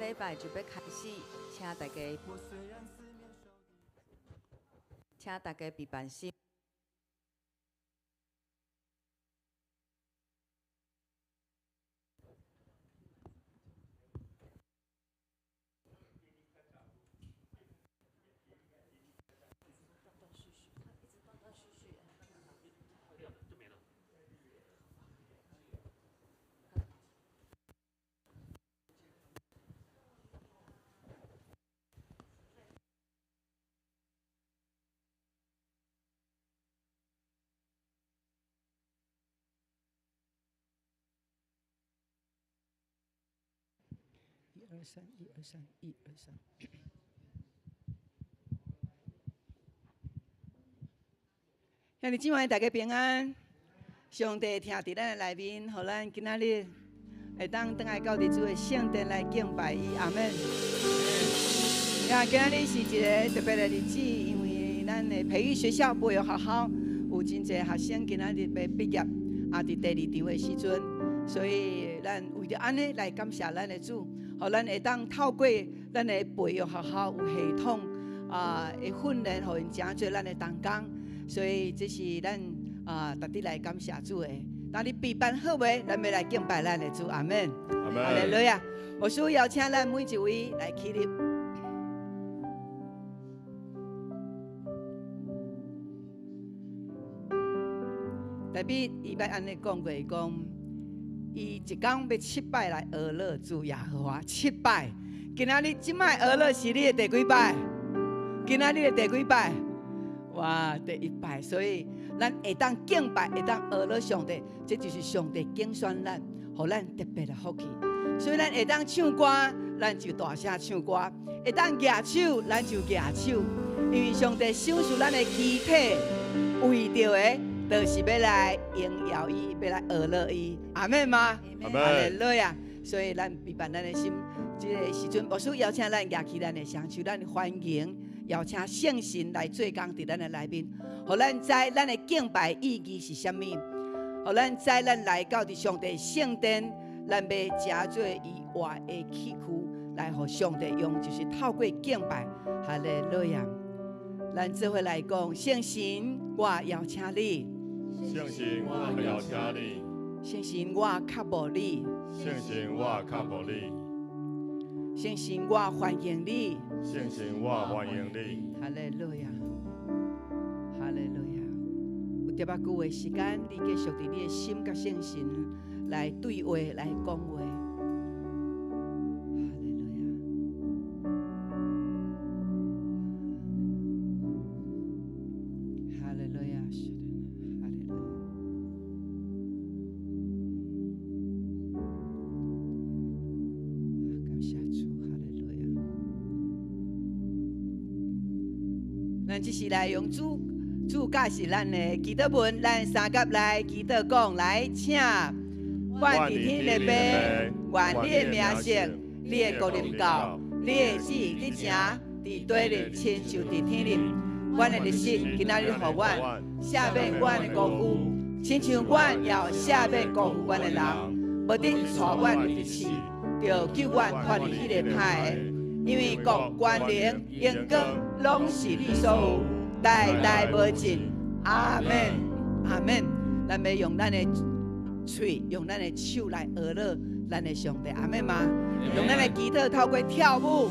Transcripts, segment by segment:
禮拜就欲開始，請大家備辦心。一二三，一二三，一二三。兄弟姊妹，大家平安。上帝疼佇咱的內面，予咱今仔日會當轉來到佇主的聖殿來敬拜伊。阿們。啊，今仔日是一个特別的日子，因為咱的培育學校培育學校有真濟學生今仔日欲畢業，啊，佇第二場的時陣，所以咱為著按呢來感謝咱的主，予咱會當透過咱的培育學校有系統啊的訓練，予𪜶成做咱的同工，所以這是咱啊值得來感謝主的。當你備辦好未？咱欲來敬拜咱的主，阿們。阿們。哈利路亞！牧師邀請咱每一位來起立。大衛伊捌按呢講過，講伊一工欲七擺來呵咾主耶和華，七擺。今仔日這擺呵咾是你的第幾擺？今仔日的第幾擺？哇，第一擺。所以咱會當敬拜，會當呵咾上帝，這就是上帝揀選咱，予咱特別的福氣。所以咱會當唱歌，咱就大聲唱歌；會當舉手，咱就舉手。因為上帝賞賜咱的肢體，為著的，就是欲來榮耀伊，欲來呵咾伊。阿們嗎？阿們。哈利路亞！所以咱備辦咱的心，這个時陣，牧師邀請咱舉起咱的雙手，咱歡迎邀請聖神來做工佇咱的內面，予咱知咱的敬拜意義是啥物，予咱知咱來到佇上帝聖殿，咱欲成做伊活的器具，來予上帝用，就是透過敬拜。哈利路亞！咱做伙來講，聖神，我邀請你。聖神，我邀請你。聖神，我渴慕你。聖神，我渴慕你。聖神，我歡迎你。聖神，我歡迎你。哈利路亞，哈利路亞。有淡薄仔久的時間，你繼續佇你的心佮聖神來對話，來講話。哈利路亞，哈利路亞，哈利路亞。感謝主，哈利路亞。咱這是來用主主教示咱的祈禱文，咱三甲來祈禱講來，請阮佇天的父，願你的名聖，你的國臨到，你的旨意佇成，佇地裡親像佇天裡。阮的日食今仔日予阮，赦免阮的辜負，親像阮也有赦免辜負阮的人，無得帶阮入去試，著救阮脫離彼个歹的。因為國、權能、榮光，攏是你所有，代代無盡。阿們，阿們。咱欲用咱的喙，用咱的手來呵咾咱的上帝，阿們嗎？用咱的祈禱，透過跳舞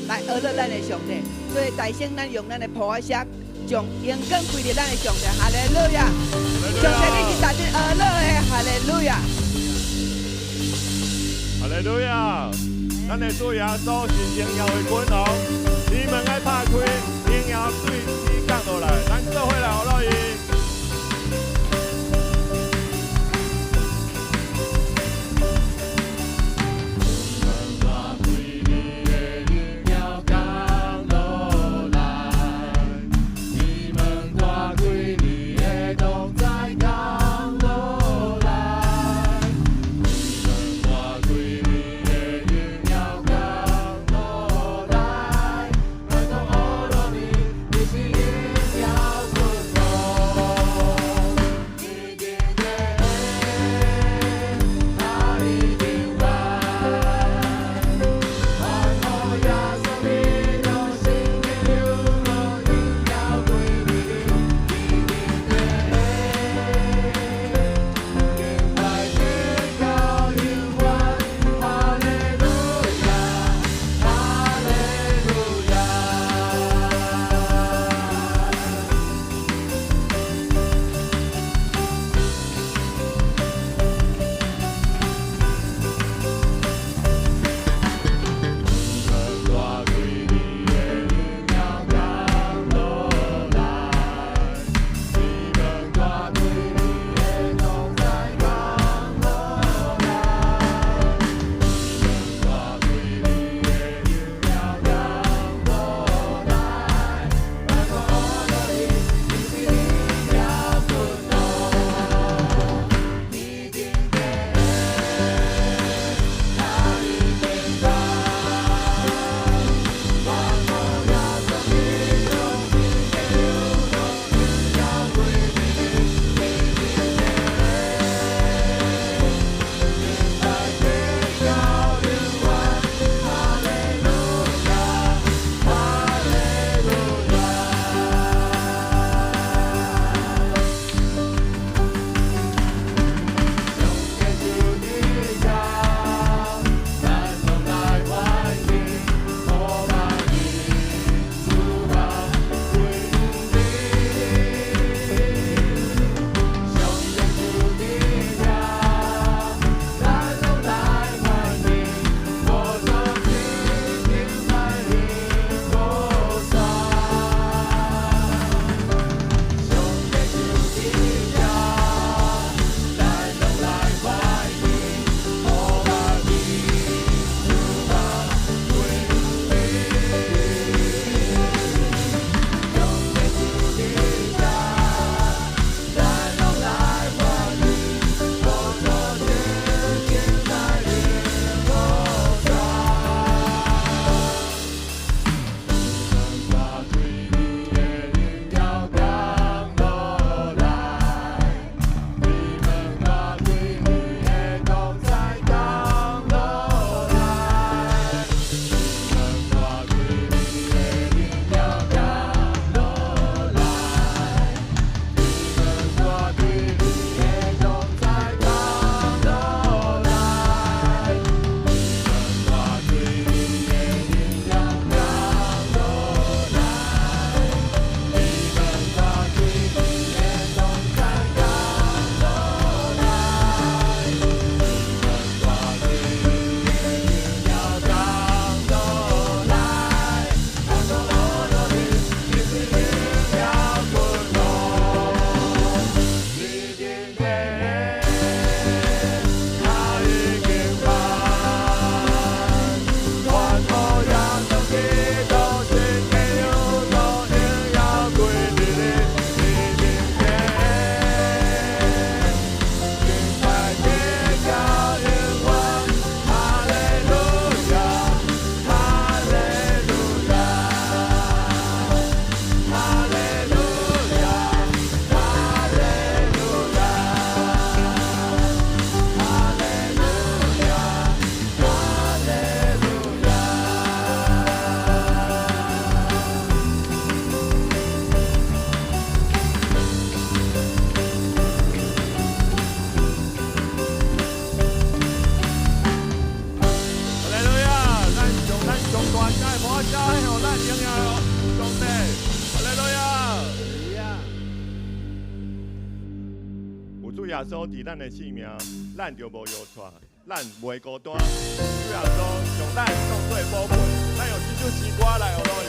來呵咾咱的上帝。所以大聲，咱用咱的噗仔聲，將榮光歸予咱的上帝。哈利路亞！上帝，你是值得呵咾的，哈利路亞！哈利路亞！咱的主耶穌是榮耀的君王，天門愛拍開，榮耀對天降落來，咱做伙來呵咾伊。你是榮耀。主耶穌佇咱的生命，咱就無搖掣，咱袂孤單。主耶穌將咱當做寶貝，咱用這首詩歌來學落伊。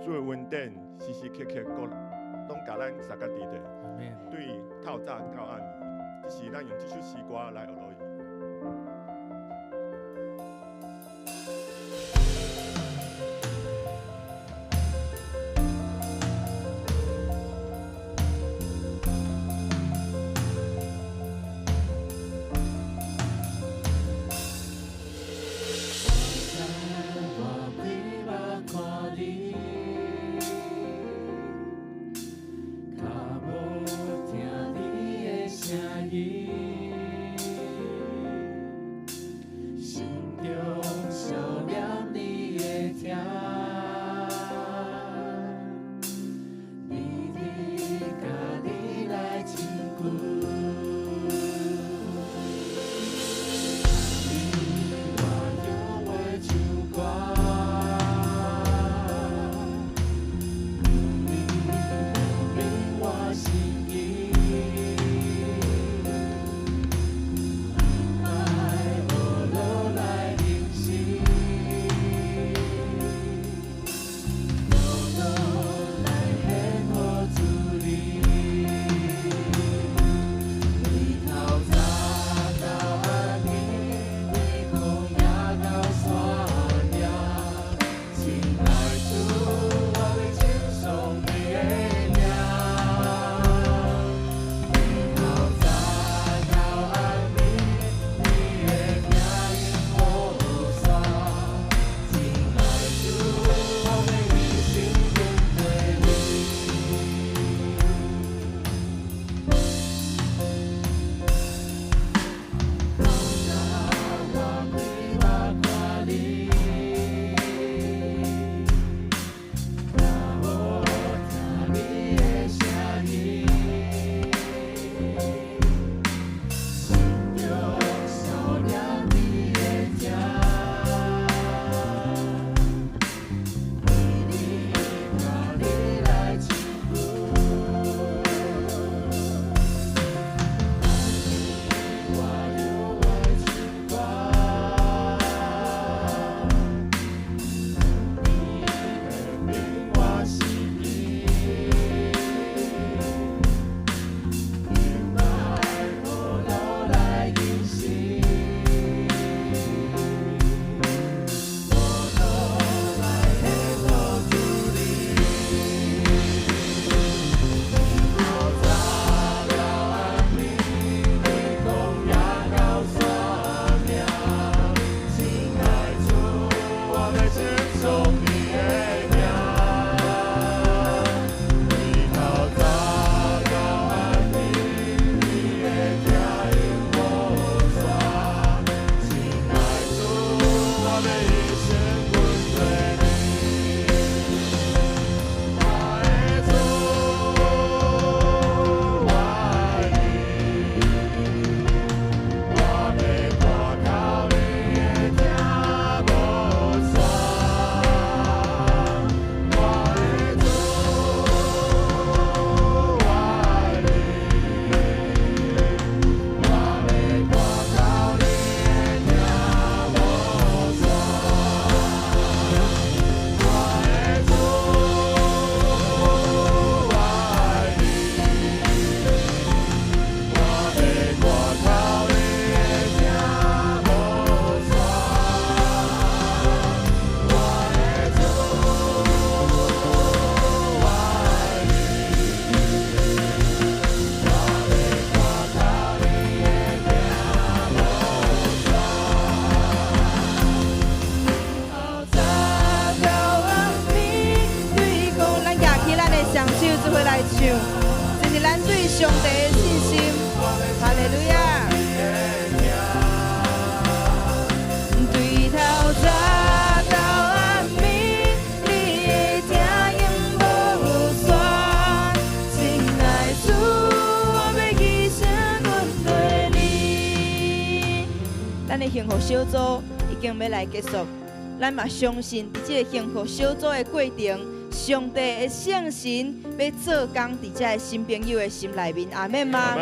主的恩典時時刻刻閣攏共咱相佮佇咧，對透早到暗暝，這是咱用這首詩歌來學落伊。我伙來唱，這是咱對上帝的信心。哈利路亞。對頭早到暗暝，你的疼永無散。親愛主，我欲一生跟隨你。咱的幸福小組已經欲來結束，咱嘛相信佇這个幸福小組的過程，上帝的聖神欲做工佇這个新朋友的心內面，阿們嗎？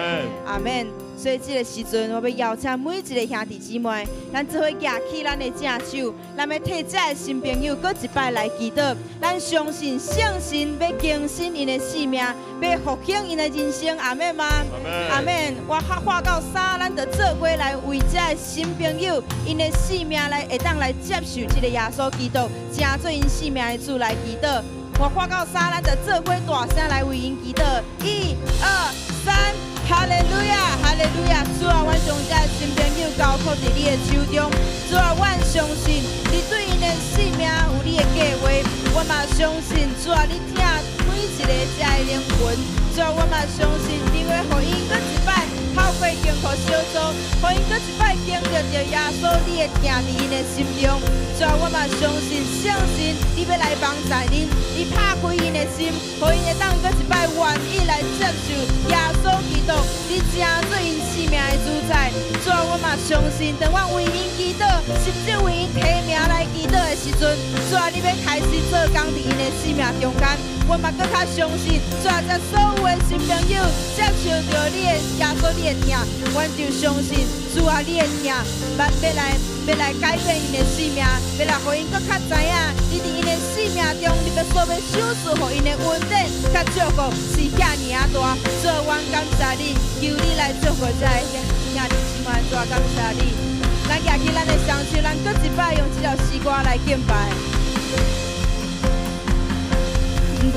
阿們。所以這个時陣，我欲邀請每一个兄弟姊妹，咱做伙舉起咱的正手，咱欲替這个新朋友閣一擺來祈禱。咱相信聖神欲更新𪜶的生命，欲復興𪜶的人生，阿們嗎？阿們。我喊到三，咱就做伙來為這个新朋友𪜶的生命來會當來接受這个耶穌基督，成做𪜶生命的主來祈禱。我喊到三，咱就做伙大聲來為𪜶祈禱。一、二、三。哈利路亞，哈利路亞！主啊，阮將這个新朋友交託佇你的手中。主啊，阮相信你對𪜶的生命有你的計劃。我嘛相信主啊，你疼每一个這个靈魂。主啊，我嘛相信你會予𪜶閣一擺透過幸福小組，予𪜶閣一擺經歷著耶穌你的疼佇𪜶的心中。主啊，我嘛相信聖神你欲來幫助恁，你拍開𪜶的心，予𪜶會當閣一擺願意來接受耶穌基督，你成做𪜶生命的主宰。主啊，我嘛相信，當我為𪜶祈禱，甚至為𪜶提名來祈禱的時陣，主啊，你欲開始做工佇𪜶的生命中間。我嘛閣較相信，主啊，這所有的新朋友接受著你的耶穌你的疼，阮就相信主啊，你的疼，欲來改變𪜶的生命，欲來予𪜶閣較知影，你佇𪜶的生命中，你欲所欲賞賜予𪜶的恩典，佮祝福是遐爾仔大。主啊，阮感謝你，求你來祝福這个兄弟姊妹，主啊，感謝你。咱舉起咱的雙手，咱閣一擺用這首詩歌來敬拜。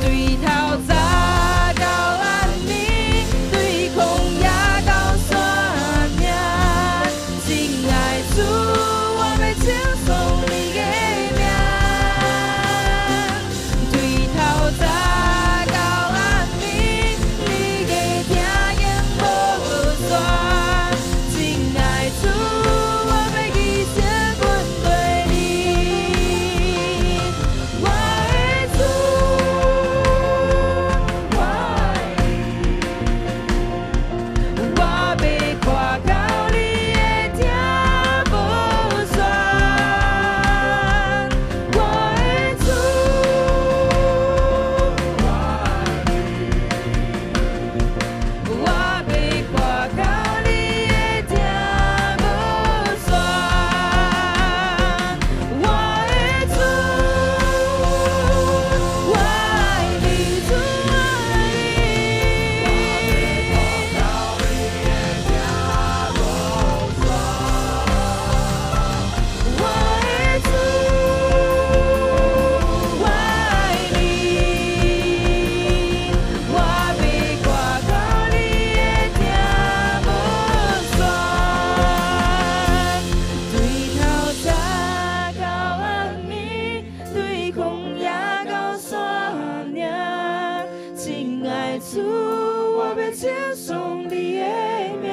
對頭早到暗暝，對曠野到山嶺，親愛主，我欲稱頌你的名。對頭早到暗暝，你的疼永無散。親愛主，我欲一生跟隨你，我的主。我愛你，我欲誇耀你的疼無散。我的主，我愛你，我欲誇耀你的疼無散。我的主，我愛你，主我愛你。我的主，我愛你，我欲誇耀你的疼無散。對頭早到暗暝，對曠野到山嶺，親愛主，我欲稱頌你的名。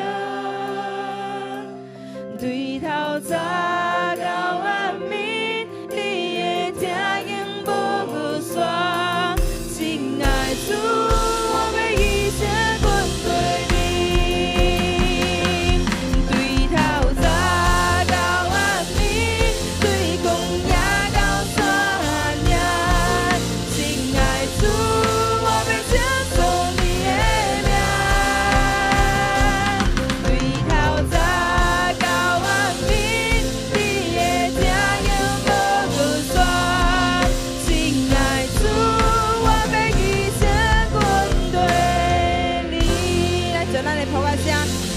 對頭早到暗暝，你的疼永無散。親愛主，我欲一生跟隨你。對頭早到暗暝，對曠野到山嶺，親愛主，我欲稱頌你的名。對頭早到暗暝，你的疼永無散。親愛主，我欲一生跟隨你。來將咱的噗仔聲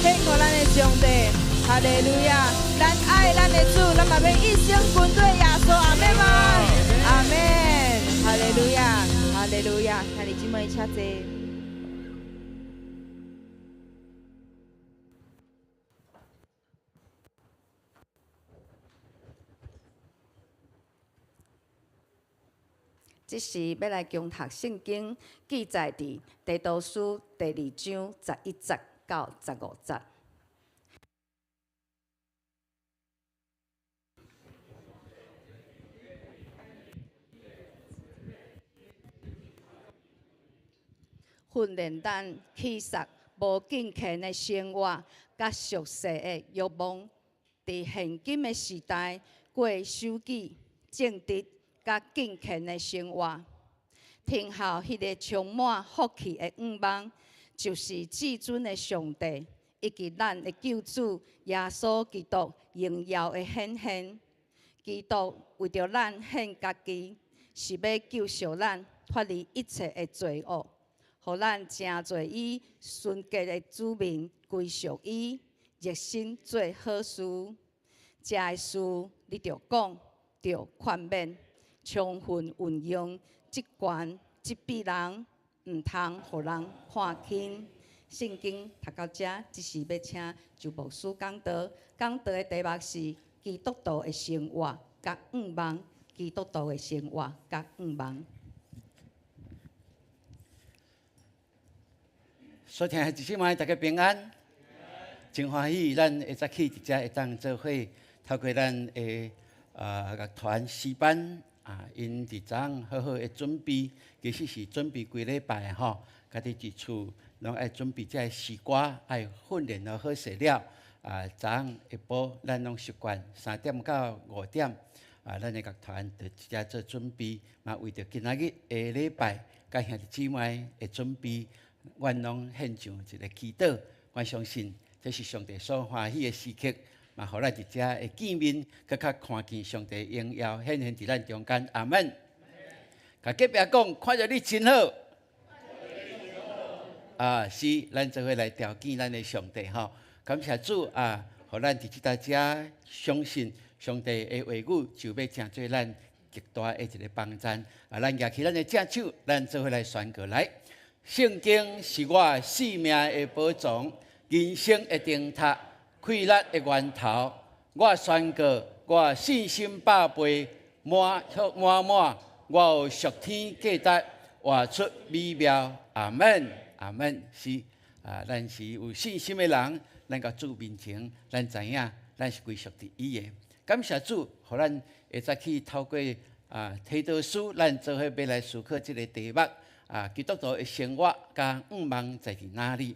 獻予咱的上帝，哈利路亞！咱愛咱的主，咱嘛欲一生跟隨耶穌，阿們嗎？阿們，哈利路亞，哈利路亞！兄弟姊妹，請坐。這時欲來恭讀聖經，記載佇提多書第二章十一節到十五節。訓練咱棄殺無敬虔的生活，佮俗世的欲望，佇現今的時代過守己、正直佮敬虔的生活，聽候彼个充滿福氣的願望，就是至尊的上帝以及咱的救主耶穌基督榮耀的顯現。基督為著咱獻家己，是欲救贖咱脫離一切的罪惡，予咱成做伊純潔的子民，歸屬伊，熱心做好事。這个事你著講，著勸勉，充分運用職權，責備人，毋通予人看輕。聖經讀到遮，這時欲請周牧師講道，講道的題目是基督徒的生活佮願望，基督徒的生活佮願望。所聽的姊妹，大家平安，真歡喜，咱會早起佇遮會當做伙，透過咱的樂團詩班啊，𪜶佇早昏好好的準備，其實是準備規禮拜吼，家己佇厝攏愛準備這个詩歌，愛訓練好好勢了。啊，早昏下晡咱攏習慣3點到5點，啊，咱的樂團就佇遮做準備，嘛為著今仔日下禮拜，佮兄弟姊妹的準備。阮攏獻上一个祈禱，我相信這是上帝所歡喜的時刻，嘛，予咱佇遮會見面，閣較看見上帝榮耀顯現佇咱中間。阿們。共隔壁講，看著你真好。啊，是，咱做伙來朝見咱的上帝吼。感謝主啊，予咱佇這搭遮相信上帝的話語，就欲成做咱極大的一个幫贊。啊，咱舉起咱的正手，咱做伙來宣告來。聖經是我性命的寶藏，人生的燈塔，快樂的源頭。我宣告，我信心百倍，滿滿滿，我有屬天價值，活出美妙。阿們，阿們，是啊，咱是有信心的人，咱到主面前，咱知影，咱是歸屬佇伊的。感謝主，予咱會早起透過啊提多書，咱做伙欲來思考這个題目。啊，基督徒的生活佮願望在佇哪裡？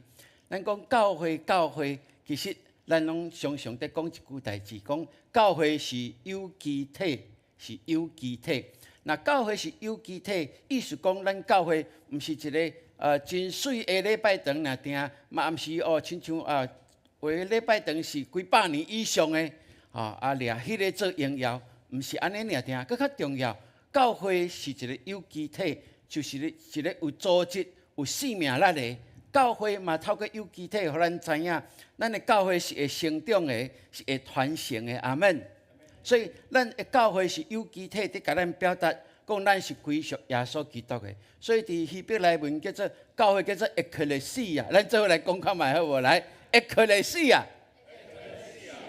咱講教會，教會其實咱攏常常佇講一句代誌，講教會是有機體，是有機體。若教會是有機體，意思講咱教會毋是一个真媠的禮拜堂爾定，嘛毋是哦，親像啊，有的禮拜堂是幾百年以上的，吼啊，掠彼个做榮耀，毋是按呢爾定，閣較重要，教會是一个有機體。就是咧，一个有組織、有生命力的教會嘛，透過有機體，予咱知影，咱的教會是會成長的，是會傳承的。阿們。所以，咱的教會是有機體，佇共咱表達，講咱是歸屬耶穌基督的。所以，佇希伯來文叫做教會叫做ekklesia，咱做伙來講看覓好無？來，ekklesia。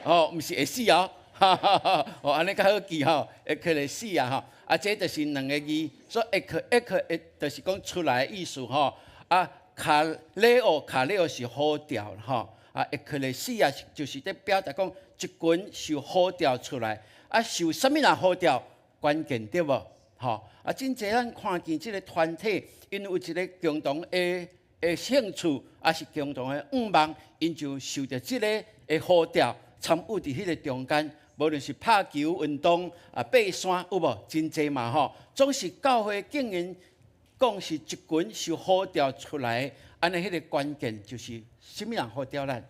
哦，毋是會死哦，哈哈哈！哦，按呢較好記吼，ekklesia吼。啊，這就是兩个字，所以 ek ek 就是講出來的意思吼。啊，卡勒奧卡勒奧是呼召吼。啊，ekklesia 就是佇表達講一群受呼召出來。啊，受啥物人呼召？關鍵對無？吼。啊，真濟咱看見這个團體，𪜶有一个共同的的興趣，抑是共同的願望，𪜶就受著這个的呼召，參與佇彼个中間。無論是拍球運動啊，爬山有無？真濟嘛吼，總是教會竟然講是一群受呼召出來的，按呢彼个關鍵就是啥物人呼召咱，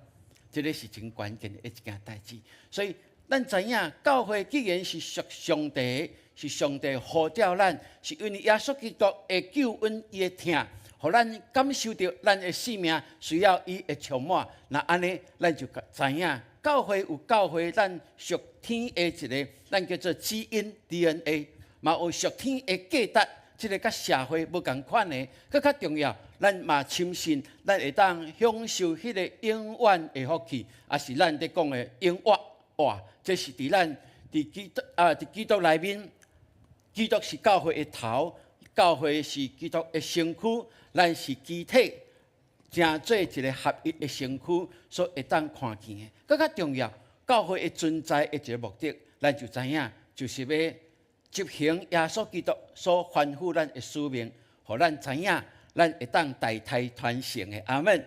這个是真關鍵的一件代誌。所以咱知影教會既然是屬上帝，是上帝呼召咱，是因為耶穌基督的救恩伊的疼，予咱感受著咱的生命需要伊的充滿。若按呢，咱就知影。教會有教會，咱屬天的一个，咱叫做基因 DNA，嘛有屬天的價值，這个佮社會無仝款的，閣較重要，咱嘛深信，咱會當享受彼个永遠的福氣，抑是咱佇講的永活哇，這是佇咱佇基督啊，佇基督內面，基督是教會的頭，教會是基督的身軀，咱是肢體，成做一個合一的身軀，所會當看見的。閣較重要，教會的存在的一個目的，咱就知影，就是欲執行耶穌基督所吩咐咱的使命，予咱知影，咱會當代代傳承的。阿們。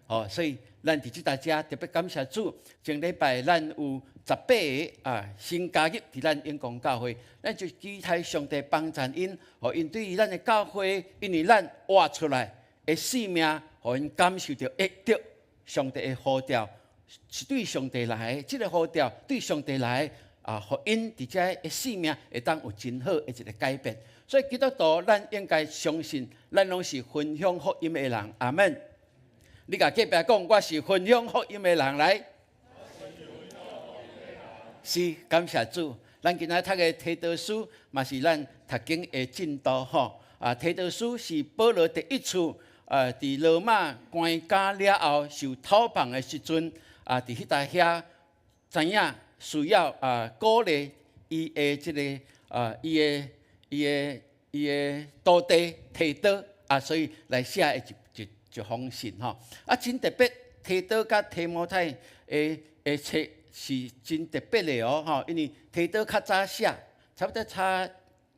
哦，所以咱佇這搭遮特別感謝主，前禮拜咱有18个啊新加入佇咱永光教會，咱就期待上帝幫贊𪜶，予𪜶對於咱的教會，因為咱活出來的生命，予𪜶感受著會著上帝的呼召，是對上帝來的，這个呼召對上帝來的啊，予𪜶佇遮的生命會當有真好的一個改變。所以基督徒，咱應該相信，咱攏是分享福音的人。阿們。你共隔壁講，我是分享福音的人來。是，感謝主。咱今仔讀的提多書，嘛是咱讀經的進度吼。啊，提多書是保羅第一次佇羅馬關監了後受討放的時陣，啊，佇彼搭遐知影需要啊鼓勵伊的這个啊伊的伊的伊的徒弟提多啊，所以來寫的一封信吼。啊，真特別，提多佮提摩太的的冊是真特別的哦吼，因為提多較早寫，差不多差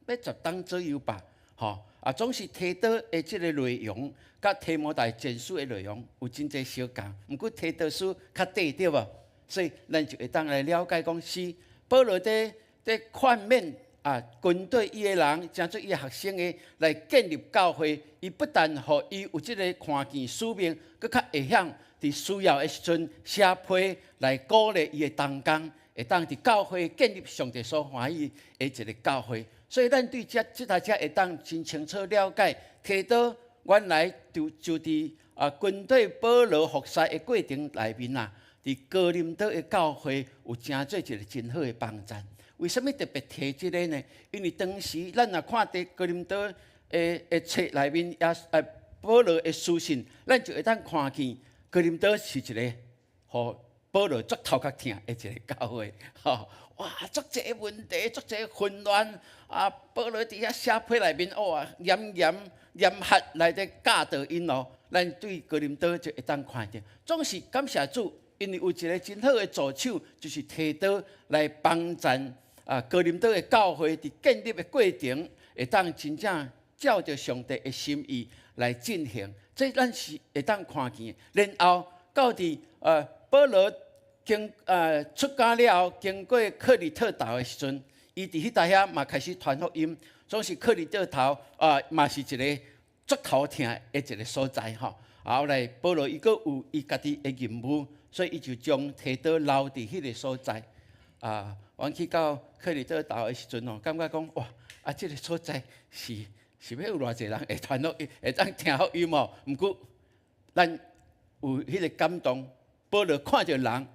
欲10冬左右吧，吼。啊，總是提多的這个內容，佮提摩太前書的內容有真濟相仝，毋過提多書較短對無？所以咱就會當來了解講，是保羅佇勸勉啊，軍隊伊的人，成做伊的學生的來建立教會。伊不但予伊有這个看見使命，閣較會曉佇需要的時陣寫批來鼓勵伊的同工，會當佇教會建立上帝所歡喜的一个教會。所以咱對這這台遮會當真清楚了解，提多原來就佇啊軍隊保羅服侍的過程內面啊，佇哥林多的教會有成做一个真好的幫贊。為啥物特別提這个呢？因為當時咱若看佇哥林多的冊內面，也保羅的書信，咱就會當看見哥林多是一个予保羅足頭殼疼的一个教會，吼！哇，足濟問題，足濟混亂啊！保羅佇遐寫批內面，哇，嚴嚴嚴格來佇教導𪜶哦。咱對哥林多就會當看著，總是感謝主，因為有一个真好的助手，就是提多來幫贊啊哥林多的教會佇建立的過程，會當真正照著上帝的心意來進行。這咱是會當看見。然後到佇保羅經出監了後，經過克里特島的時陣，伊佇彼搭遐嘛開始傳福音。總是克里特島啊，嘛是一个足頭疼的一个所在吼。啊，後來保羅伊閣有伊家己的任務，所以伊就將提多留佇彼个所在。啊，阮去到克里特島的時陣吼，感覺講哇，啊，這个所在是欲有偌濟人會傳福音，會當聽福音哦。毋過，咱有彼个感動，保羅看著人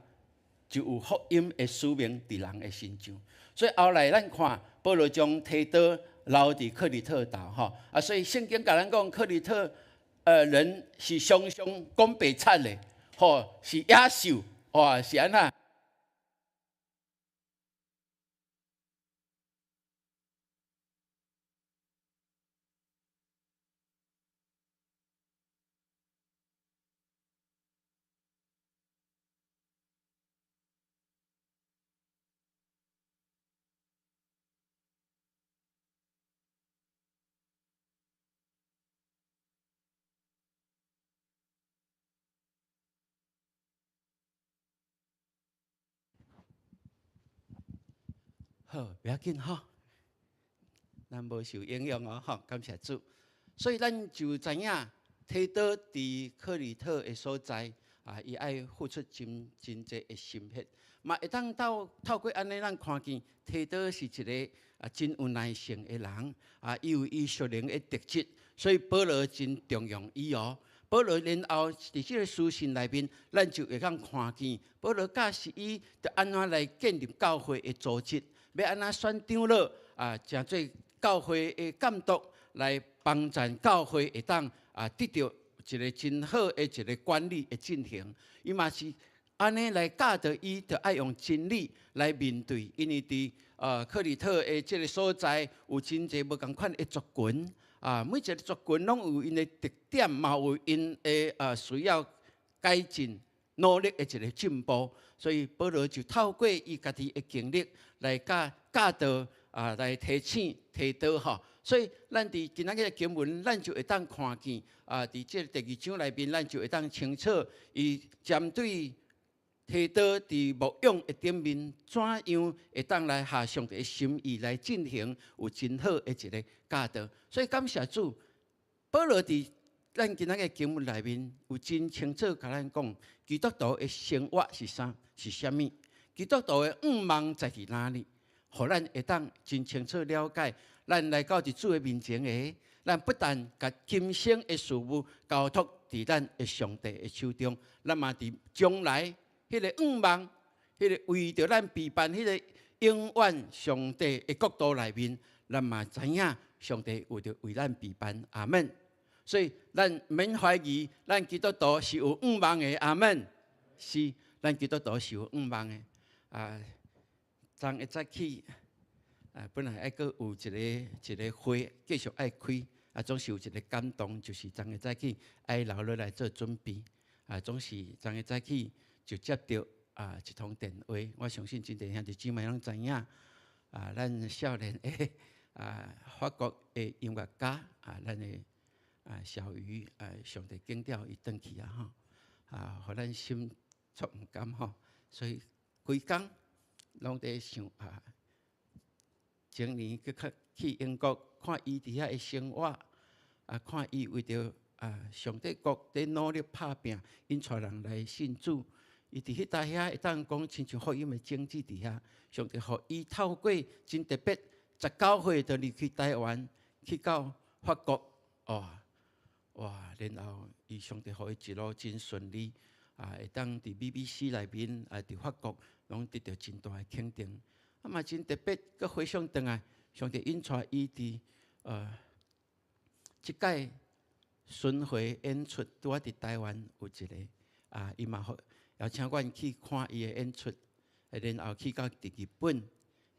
就有福音的使命佇人的身上。所以後來咱看保羅將提多留佇克里特島吼，啊，所以聖經共咱講克里特人是常常講白賊的，吼，是野獸，哇，是按怎？好，袂要緊吼，咱無受影響哦，吼，感謝主。所以咱就知影，提多佇克里特的所在啊，伊愛付出真真濟的心血，嘛會當透過按呢，咱看見提多是一个啊真有耐性的人啊，伊有伊屬靈的特質，所以保羅真重用伊哦。保羅然後佇這个書信內面，咱就會當看見保羅教示伊著按怎來建立教會的組織。欲按怎選長老啊，成做教會的監督來幫贊教會，會當啊得著一个真好的一个管理的進行。伊嘛是按呢來教導伊，著愛用真理來面對，因為佇克里特的這个所在有真濟無仝款的族群啊，每一个族群攏有𪜶的特點，嘛有𪜶的需要改進、努力的一個進步。所以保羅就透過伊家己的經歷來教教導啊，來提醒提多吼。所以咱佇今仔日的經文，咱就會當看見啊，佇這個第二章內面，咱就會當清楚，伊針對提多佇牧養的頂面，怎樣會當來合上帝的心意來進行，有真好的一個教導。所以感謝主，保羅佇咱今仔日的經文內面，有真清楚共咱講，基督徒的生活是啥？是啥物？基督徒的向望在佇哪裡？予咱會當真清楚了解，咱來到佇主的面前的，咱不但共今生的事務交託佇咱的上帝的手中，咱嘛佇將來彼個向望，彼個為著咱備辦彼個永遠上帝的國度內面，咱嘛知影上帝有著為咱備辦。阿門。所以咱毋免懷疑，咱基督徒是有向望的。阿門。是，咱基督徒是有向望的。啊，昨一早起，啊，本來愛閣有一個一個會繼續愛開，啊，總是有一個感動，就是昨一早起愛留落來做準備。啊，總是昨一早起就接著啊一通電話，我相信真濟兄弟姊妹攏知影。啊，咱少年的啊法國的音樂家啊，咱的啊小魚啊，上帝揀召伊轉去啊吼，啊，予咱心足毋甘吼，所以規工攏佇想啊，前年閣較去英國看伊佇遐的生活，啊，看伊為著啊上帝國佇努力拍拚，引帶人來信主。伊佇彼搭遐會當講，親像福音的種子佇遐，上帝予伊透過真特別，19歲就離開台灣，去到法國，哇哇，然後伊上帝予伊一路真順利，啊，會當佇 BBC 內面，啊，佇法國攏得著真大的肯定。啊嘛真特別，閣回想轉來，上帝引帶伊佇這擺巡迴演出，拄仔佇台灣有一個，啊，伊嘛邀請阮去看伊的演出，然後去到佇日本，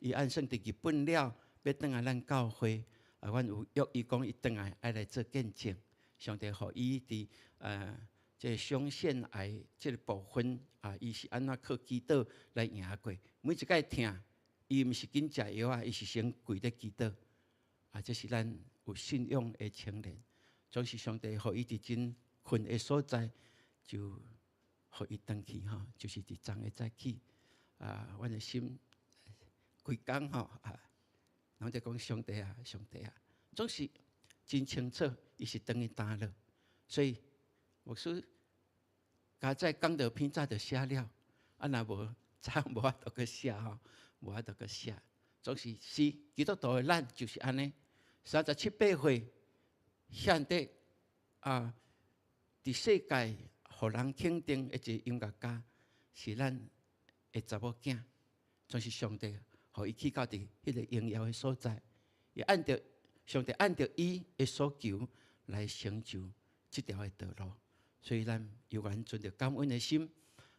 伊按算佇日本了，欲轉來咱教會，啊，阮有約伊講伊轉來愛來做見證，上帝予伊佇這個胸腺癌這個部分，啊，伊是按怎靠祈禱來贏過，每一擺疼，伊毋是緊食藥仔，伊是先跪咧祈禱，啊，這是咱有信仰的青年，總是上帝予伊佇真困的所在就予伊轉去吼，就是佇昨下早起，啊，阮的心規工吼啊，攏在講上帝啊，上帝啊，總是真清楚，伊是轉去佗落，所以牧師較早講道篇早就寫了，啊，若無早無法度閣寫吼，無法度閣寫，總是是基督徒的咱就是按呢，37、8歲，現在啊，佇世界予人肯定的一個音樂家，是咱的查某囝，總是上帝予伊去到佇彼個榮耀的所在，伊按著上帝按著伊的所求來成就這條的道路，所以咱猶原存著感恩的心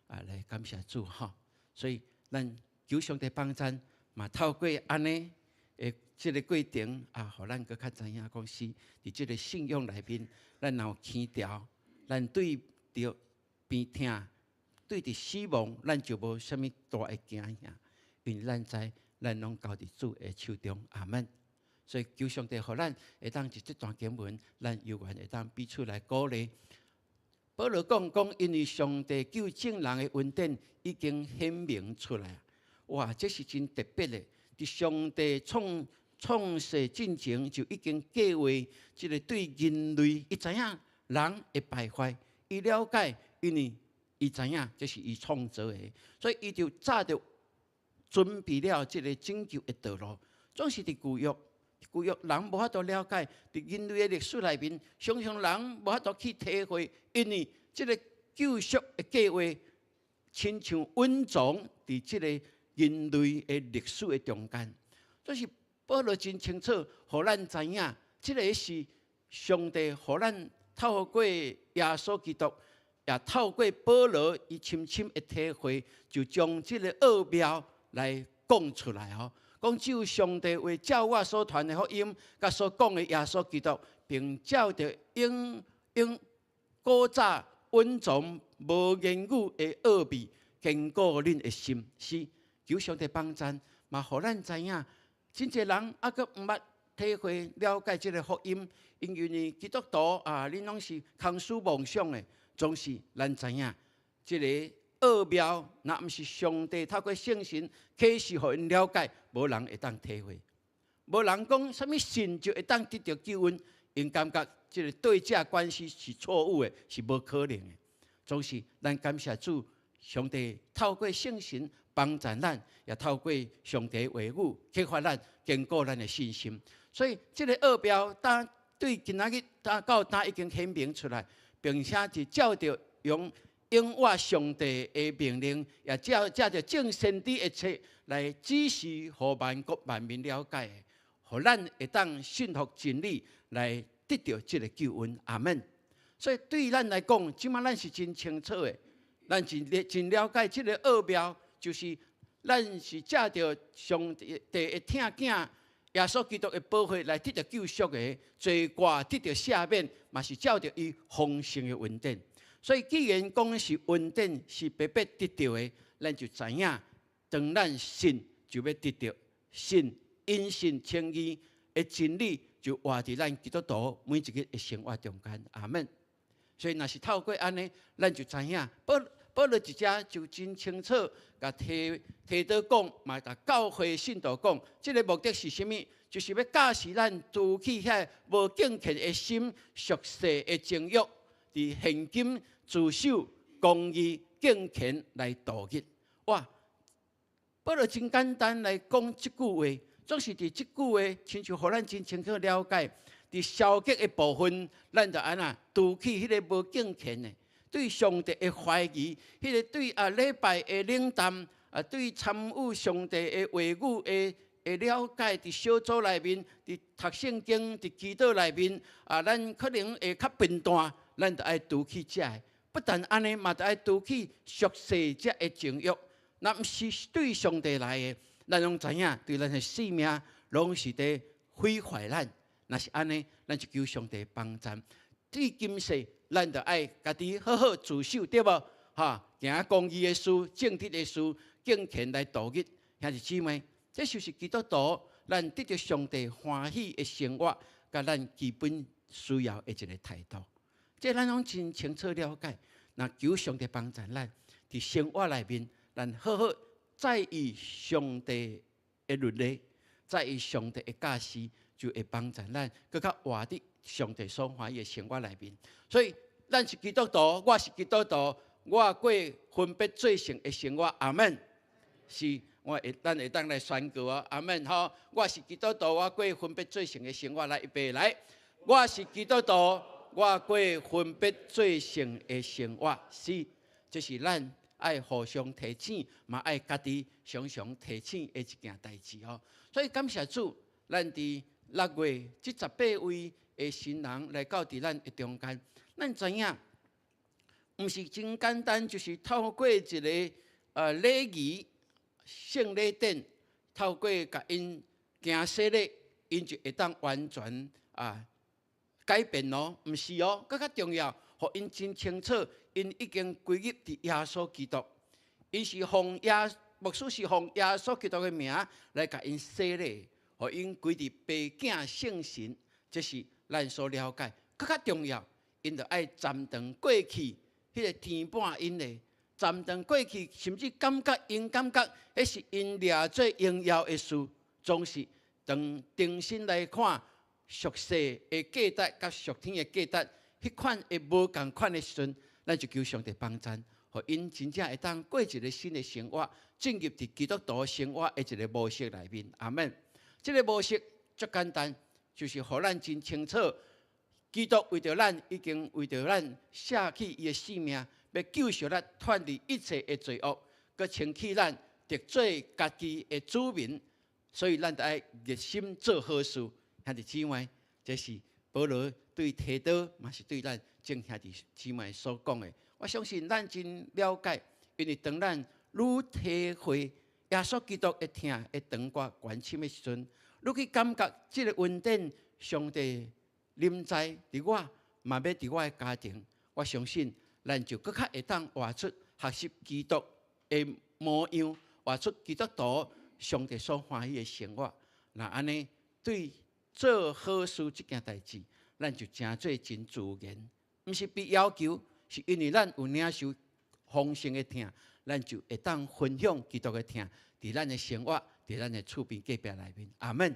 啊，來感謝主吼。所以咱求上帝幫贊，嘛透過按呢的這個過程啊，予咱閣較知影講是佇這個信仰內面，咱若有輕調，咱對著病痛，對著死亡，咱就無啥物大的驚嚇，因為咱知咱攏交佇主的手中，阿門。所以求上帝予咱會當佇這段經文，咱猶原會當彼此來鼓勵。保羅講講，因為上帝救眾人的恩典已經顯明出來，哇，這是真特別的。佇上帝創創世進前就已經計劃這個對人類，伊知影人會敗壞，伊了解，因為伊知影這是伊創造的，所以伊就早就準備了這個拯救的道路。總是佇舊約，舊約人無法度了解，佇人類的歷史內面，常常人無法度去體會，因為這個救贖的計劃，親像隱藏佇這個人類的歷史的中間。這是保羅真清楚，予咱知影，這個是上帝予咱透過耶穌基督，也透過保羅伊深深的體會，就將這個奧妙來講出來吼。講只有上帝話照我所傳的福音，佮所講的耶穌基督，並照著永永古早隱藏無言語的奧秘，堅固恁的心。是求上帝幫贊，嘛予咱知影，真濟人猶閣毋捌體會了解這个福音，因為呢基督徒啊，恁攏是空思妄想的，總是咱知影這个奧妙，若毋是上帝透過聖神啟示予𪜶了解，無人會當體會。無人講啥物信就會當得著救恩，𪜶感覺這个對價關係是錯誤的，是無可能的。總是咱感謝主，上帝透過聖神幫助咱，也透過上帝話語啟發咱，堅固咱的信心。所以這个奧妙，當對今仔日到今已經顯明出來，並且是照著用永活上帝的命令，也照照著眾先知的冊來指示，予萬國萬民了解的，予咱會當信服真理來得著這个救恩。阿門。所以對咱來講，這馬咱是真清楚的，咱真真了解這个奧妙，就是咱是藉著上帝的疼囝耶穌基督的寶血來得著救贖的，罪過得著赦免，嘛是照著伊豐盛的恩典。所以，既然講是恩典是白白得著的，咱就知影，當咱信就欲得著信，因信稱義的真理，就活佇咱基督徒每一日的生活中間。阿門。所以，若是透過按呢，咱就知影，保保羅一遮就真清楚，共提提多講，嘛共教會信徒講，這个目的是啥物？就是欲教示咱除去遐無敬虔的心、俗世的情慾，佇現今持守公義、敬虔來度日。哇！保羅真簡單來講這句話，總是佇這句話，親像予咱真清楚了解，佇消極的部分，咱就按怎除去彼个無敬虔的，對上帝的懷疑，彼个對啊禮拜的冷淡，啊對參與上帝的話語的的了解，佇小組內面，佇讀聖經、佇祈禱內面，啊，咱可能會較笨蛋，咱就愛除去這个。不但按呢，嘛著愛除去俗世這个情慾，若毋是對上帝來的，咱攏知影，對咱的性命攏是佇毀壞咱。若是按呢，咱就求上帝幫贊。對今世，咱著愛家己好好自守，對無？哈，行公義的事、正直的事、敬虔來度日。兄弟姊妹，這就是基督徒咱得著上帝歡喜的生活，佮咱基本需要的一个態度。這咱攏真清楚了解。若求上帝幫助咱，佇生活內面，咱好好在意上帝的律例，在意上帝的教示，就會幫助咱閣較活佇上帝所歡喜的生活內面。所以，咱是基督徒，我是基督徒，我過分別做聖的生活。阿門。是，我會咱會當來宣告哦。阿門吼！我是基督徒，我過分別做聖的生活。來，預備來，我是基督徒。我過分別做聖的生活，是，這是咱愛互相提醒，嘛愛家己常常提醒的一件代誌吼。所以感謝主，咱佇6月這18位的新人來到佇咱的中間，咱知影，毋是真簡單，就是透過一个禮儀聖禮典，透過共𪜶行洗禮，𪜶就會當完全啊改變咯，毋是哦，閣較重要，予𪜶真清楚，𪜶已經歸入佇耶穌基督，𪜶是奉耶牧師是奉耶穌基督的名來共𪜶洗禮，予𪜶歸佇父囝聖神，這是咱所了解。閣較重要，𪜶著愛暫斷過去彼个牽絆𪜶的，暫斷過去，甚至感覺𪜶感覺，彼是𪜶掠做榮耀的事，總是當重新來看。俗世的價值佮屬天的價值，彼款會無仝款的時陣，咱就求上帝幫贊，予𪜶真正會當過一个新的生活，進入佇基督徒生活的一个模式內面。阿門。這个模式足簡單，就是予咱真清楚，基督為著咱已經為著咱捨去伊的性命，欲救贖咱脫離一切的罪惡，閣清去咱得做家己的子民，所以咱著愛熱心做好事。兄弟姊妹，這是保羅對提多，嘛是對咱眾兄弟姊妹所講的。我相信咱真了解，因為當咱愈體會耶穌基督的疼會長闊懸深的時陣，你去感覺這个恩典，上帝臨在佇我，嘛欲佇我的家庭，我相信咱就閣較會當活出學習基督的模樣，活出基督徒上帝所歡喜的生活。若按呢，對做好事這件代誌，咱就成做真自然，毋是被要求，是因為咱有領受豐盛的疼，咱就會當分享基督的疼，佇咱的生活，佇咱的厝邊隔壁內面。阿門。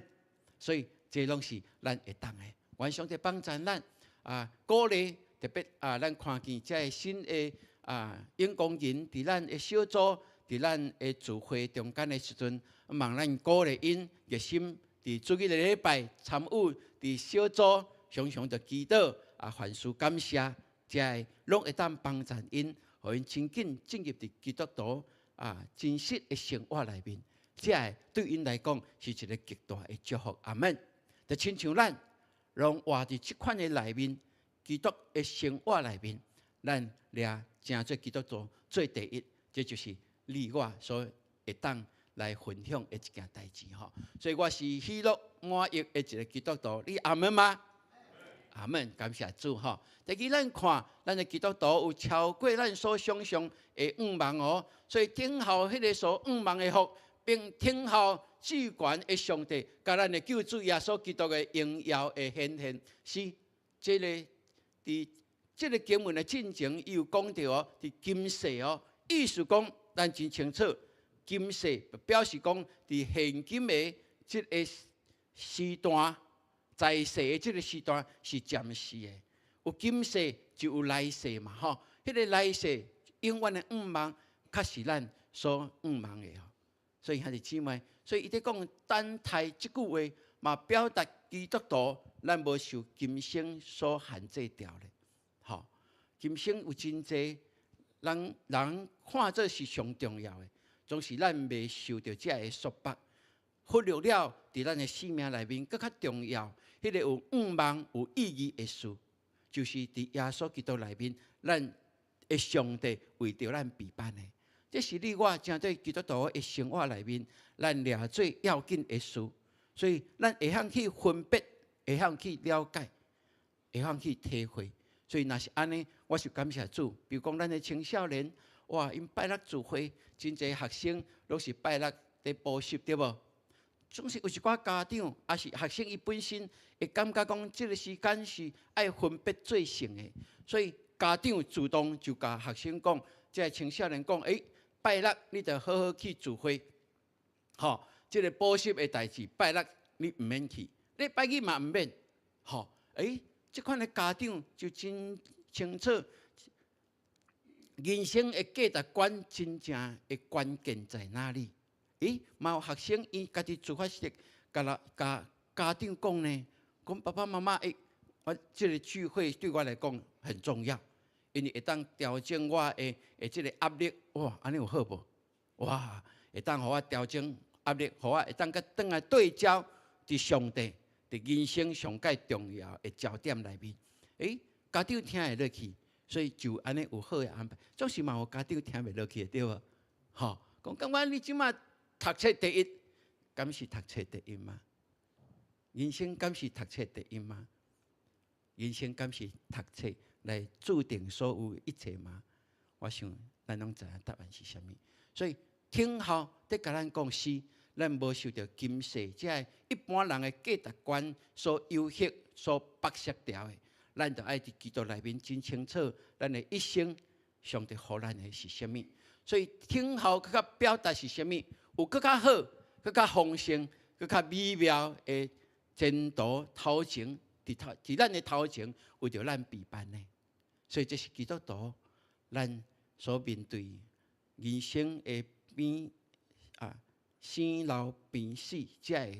所以這攏是咱會當的。願上帝幫助咱啊，鼓勵特別啊，咱看見這个新的啊，用工人佇咱的小組，佇咱的聚會中間的時陣，望咱鼓勵𪜶熱心佇主日的禮拜參與佇小組，常常著祈禱啊，凡事感謝，這个攏會當幫助𪜶，予𪜶真緊進入佇基督徒啊真實的生活內面。這个對𪜶來講是一个極大的祝福。阿門。就親像咱攏活佇這款的內面，基督的生活內面，咱掠成做基督徒做第一，這就是你我所會當來分享的一件代誌吼。所以我是喜樂滿溢的一个基督徒，你阿門嗎？阿門，感謝主吼。第二，咱看咱的基督徒有超過咱所想象的向望哦。所以等候彼个所向望的福，並等候至懸的上帝，佮咱的救主耶穌基督的榮耀的顯現，是這个佇這个經文的進前，伊有講著哦，佇今世哦，意思講咱真清楚，今世表示講佇現今的這个時段，在世的這个時段是暫時的，有今世就有來世嘛，吼，彼个來世永遠的向望，確是咱所向望的吼。所以兄弟姊妹，所以伊佇講等待這句話，嘛表達基督徒咱無受今生所限制著咧，吼。今生有真濟人人看做是上重要的，總是咱袂受著這个束縛，忽略了佇咱的生命內面閣較重要，彼个有向望、有意義的事，就是佇耶穌基督內面，咱的上帝為著咱備辦的。這是你我成做基督徒的生活內面，咱掠最要緊的事。所以，咱會曉去分別，會曉去了解，會曉去體會。所以，若是按呢，我是感謝主。比如講，咱的青少年，哇，𪜶拜六聚會，真濟學生攏是拜六佇補習，對無？總是有一寡家長，抑是學生伊本身會感覺講，這个時間是愛分別做聖的，所以家長主動就共學生講，這个青少年講，欸，拜六你著好好去聚會，吼，這个補習的代誌拜六你毋免去，禮拜日嘛毋免，吼，欸，這款的家長就真清楚，人生的價值觀真正的關鍵在哪裡？欸，嘛有學生伊家己自發性，共老共家長講呢，講爸爸媽媽，欸，我這个聚會對我來講很重要，因為會當調整我的的這个壓力，哇，按呢有好無？哇，會當予我調整壓力，予我會當閣轉來對焦佇上帝，佇人生上蓋重要的焦點內面。欸，家長聽會落去，所以就按呢有好的安排。總是嘛有家長聽袂落去的，對無？吼，講感覺你這馬讀冊第一，敢是讀冊第一嗎？人生敢是讀冊第一嗎？人生敢是讀冊來注定所有一切嗎？我想咱攏知影答案是啥物。所以等候佇共咱講是，咱無受著今世這个一般人的價值觀所誘惑、所縛設牢的，咱著愛佇基督內面真清楚，咱的一生上帝予咱的是啥物。所以等候閣較表達是啥物？有閣較好、閣較豐盛、閣較美妙的前途頭前，佇頭佇咱的頭前為著咱備辦的。所以這是基督徒咱所面對人生的變啊生老病死這个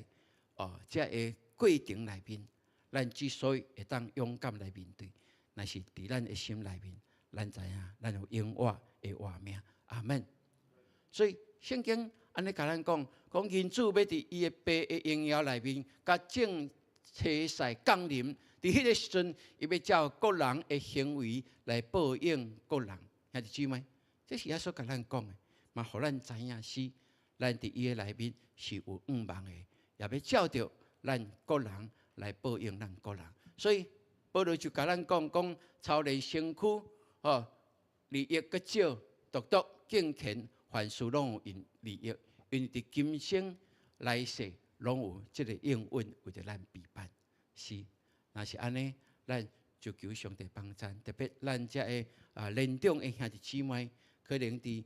哦這个過程內面，咱之所以會當勇敢來面對，若是佇咱的心內面，咱知影咱有永活的活命。阿門。所以聖經按呢共咱講，講人子欲佇伊的爸的榮耀內面，佮眾差使降臨，佇彼个時陣，伊欲照各人的行為來報應各人。兄弟姊妹，這是耶穌共咱講的，嘛予咱知影是，咱佇伊的內面是有向望的，也欲照著咱各人來報應咱各人。所以保羅就共咱講講操練身軀，吼，利益閣少，獨獨敬虔，凡事攏有因利益，因為佇今生來世攏有這个應允為著咱備辦。是，若是按呢，咱就求上帝幫贊，特別咱遮的年長的兄弟姊妹，可能佇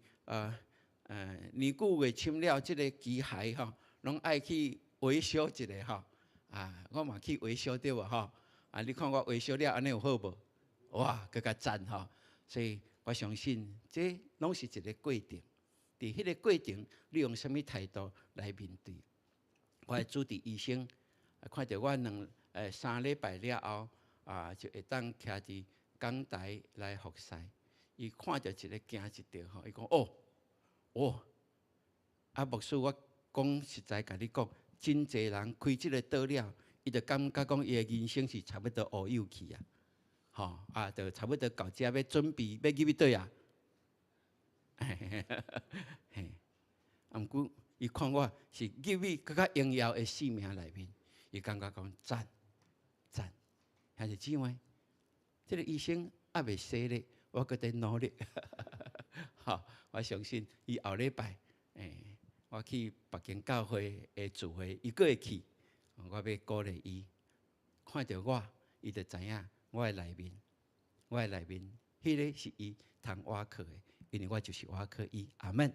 年久月深了，這个機械吼，攏愛去維修一下吼。啊，我嘛去維修對無吼？啊，你看我維修了，按呢有好無？哇，閣較讚吼！所以我相信這攏是一个過程。佇彼个過程，你用啥物態度來面對？我的主治醫生看著我2、3禮拜了後，就會當徛佇講台來服侍。伊看著一个驚一跳吼，伊講：哦，哦，啊牧師，我講實在，共你講，真濟人開這个刀了，伊就感覺講伊的人生是差不多烏有去啊，吼啊，就差不多到遮欲準備欲入去佗啊？嘿，啊，毋過伊看我是入去閣較榮耀的生命內面，伊感覺講讚讚，兄弟姊妹，這个醫生猶未洗咧，我閣佇努力，吼，我相信伊後禮拜，我去別間教會的聚會，伊閣會去，我欲鼓勵伊，看著我，伊就知影我的內面，我的內面，彼个是伊通倚靠的，因為我就是倚靠伊，阿門。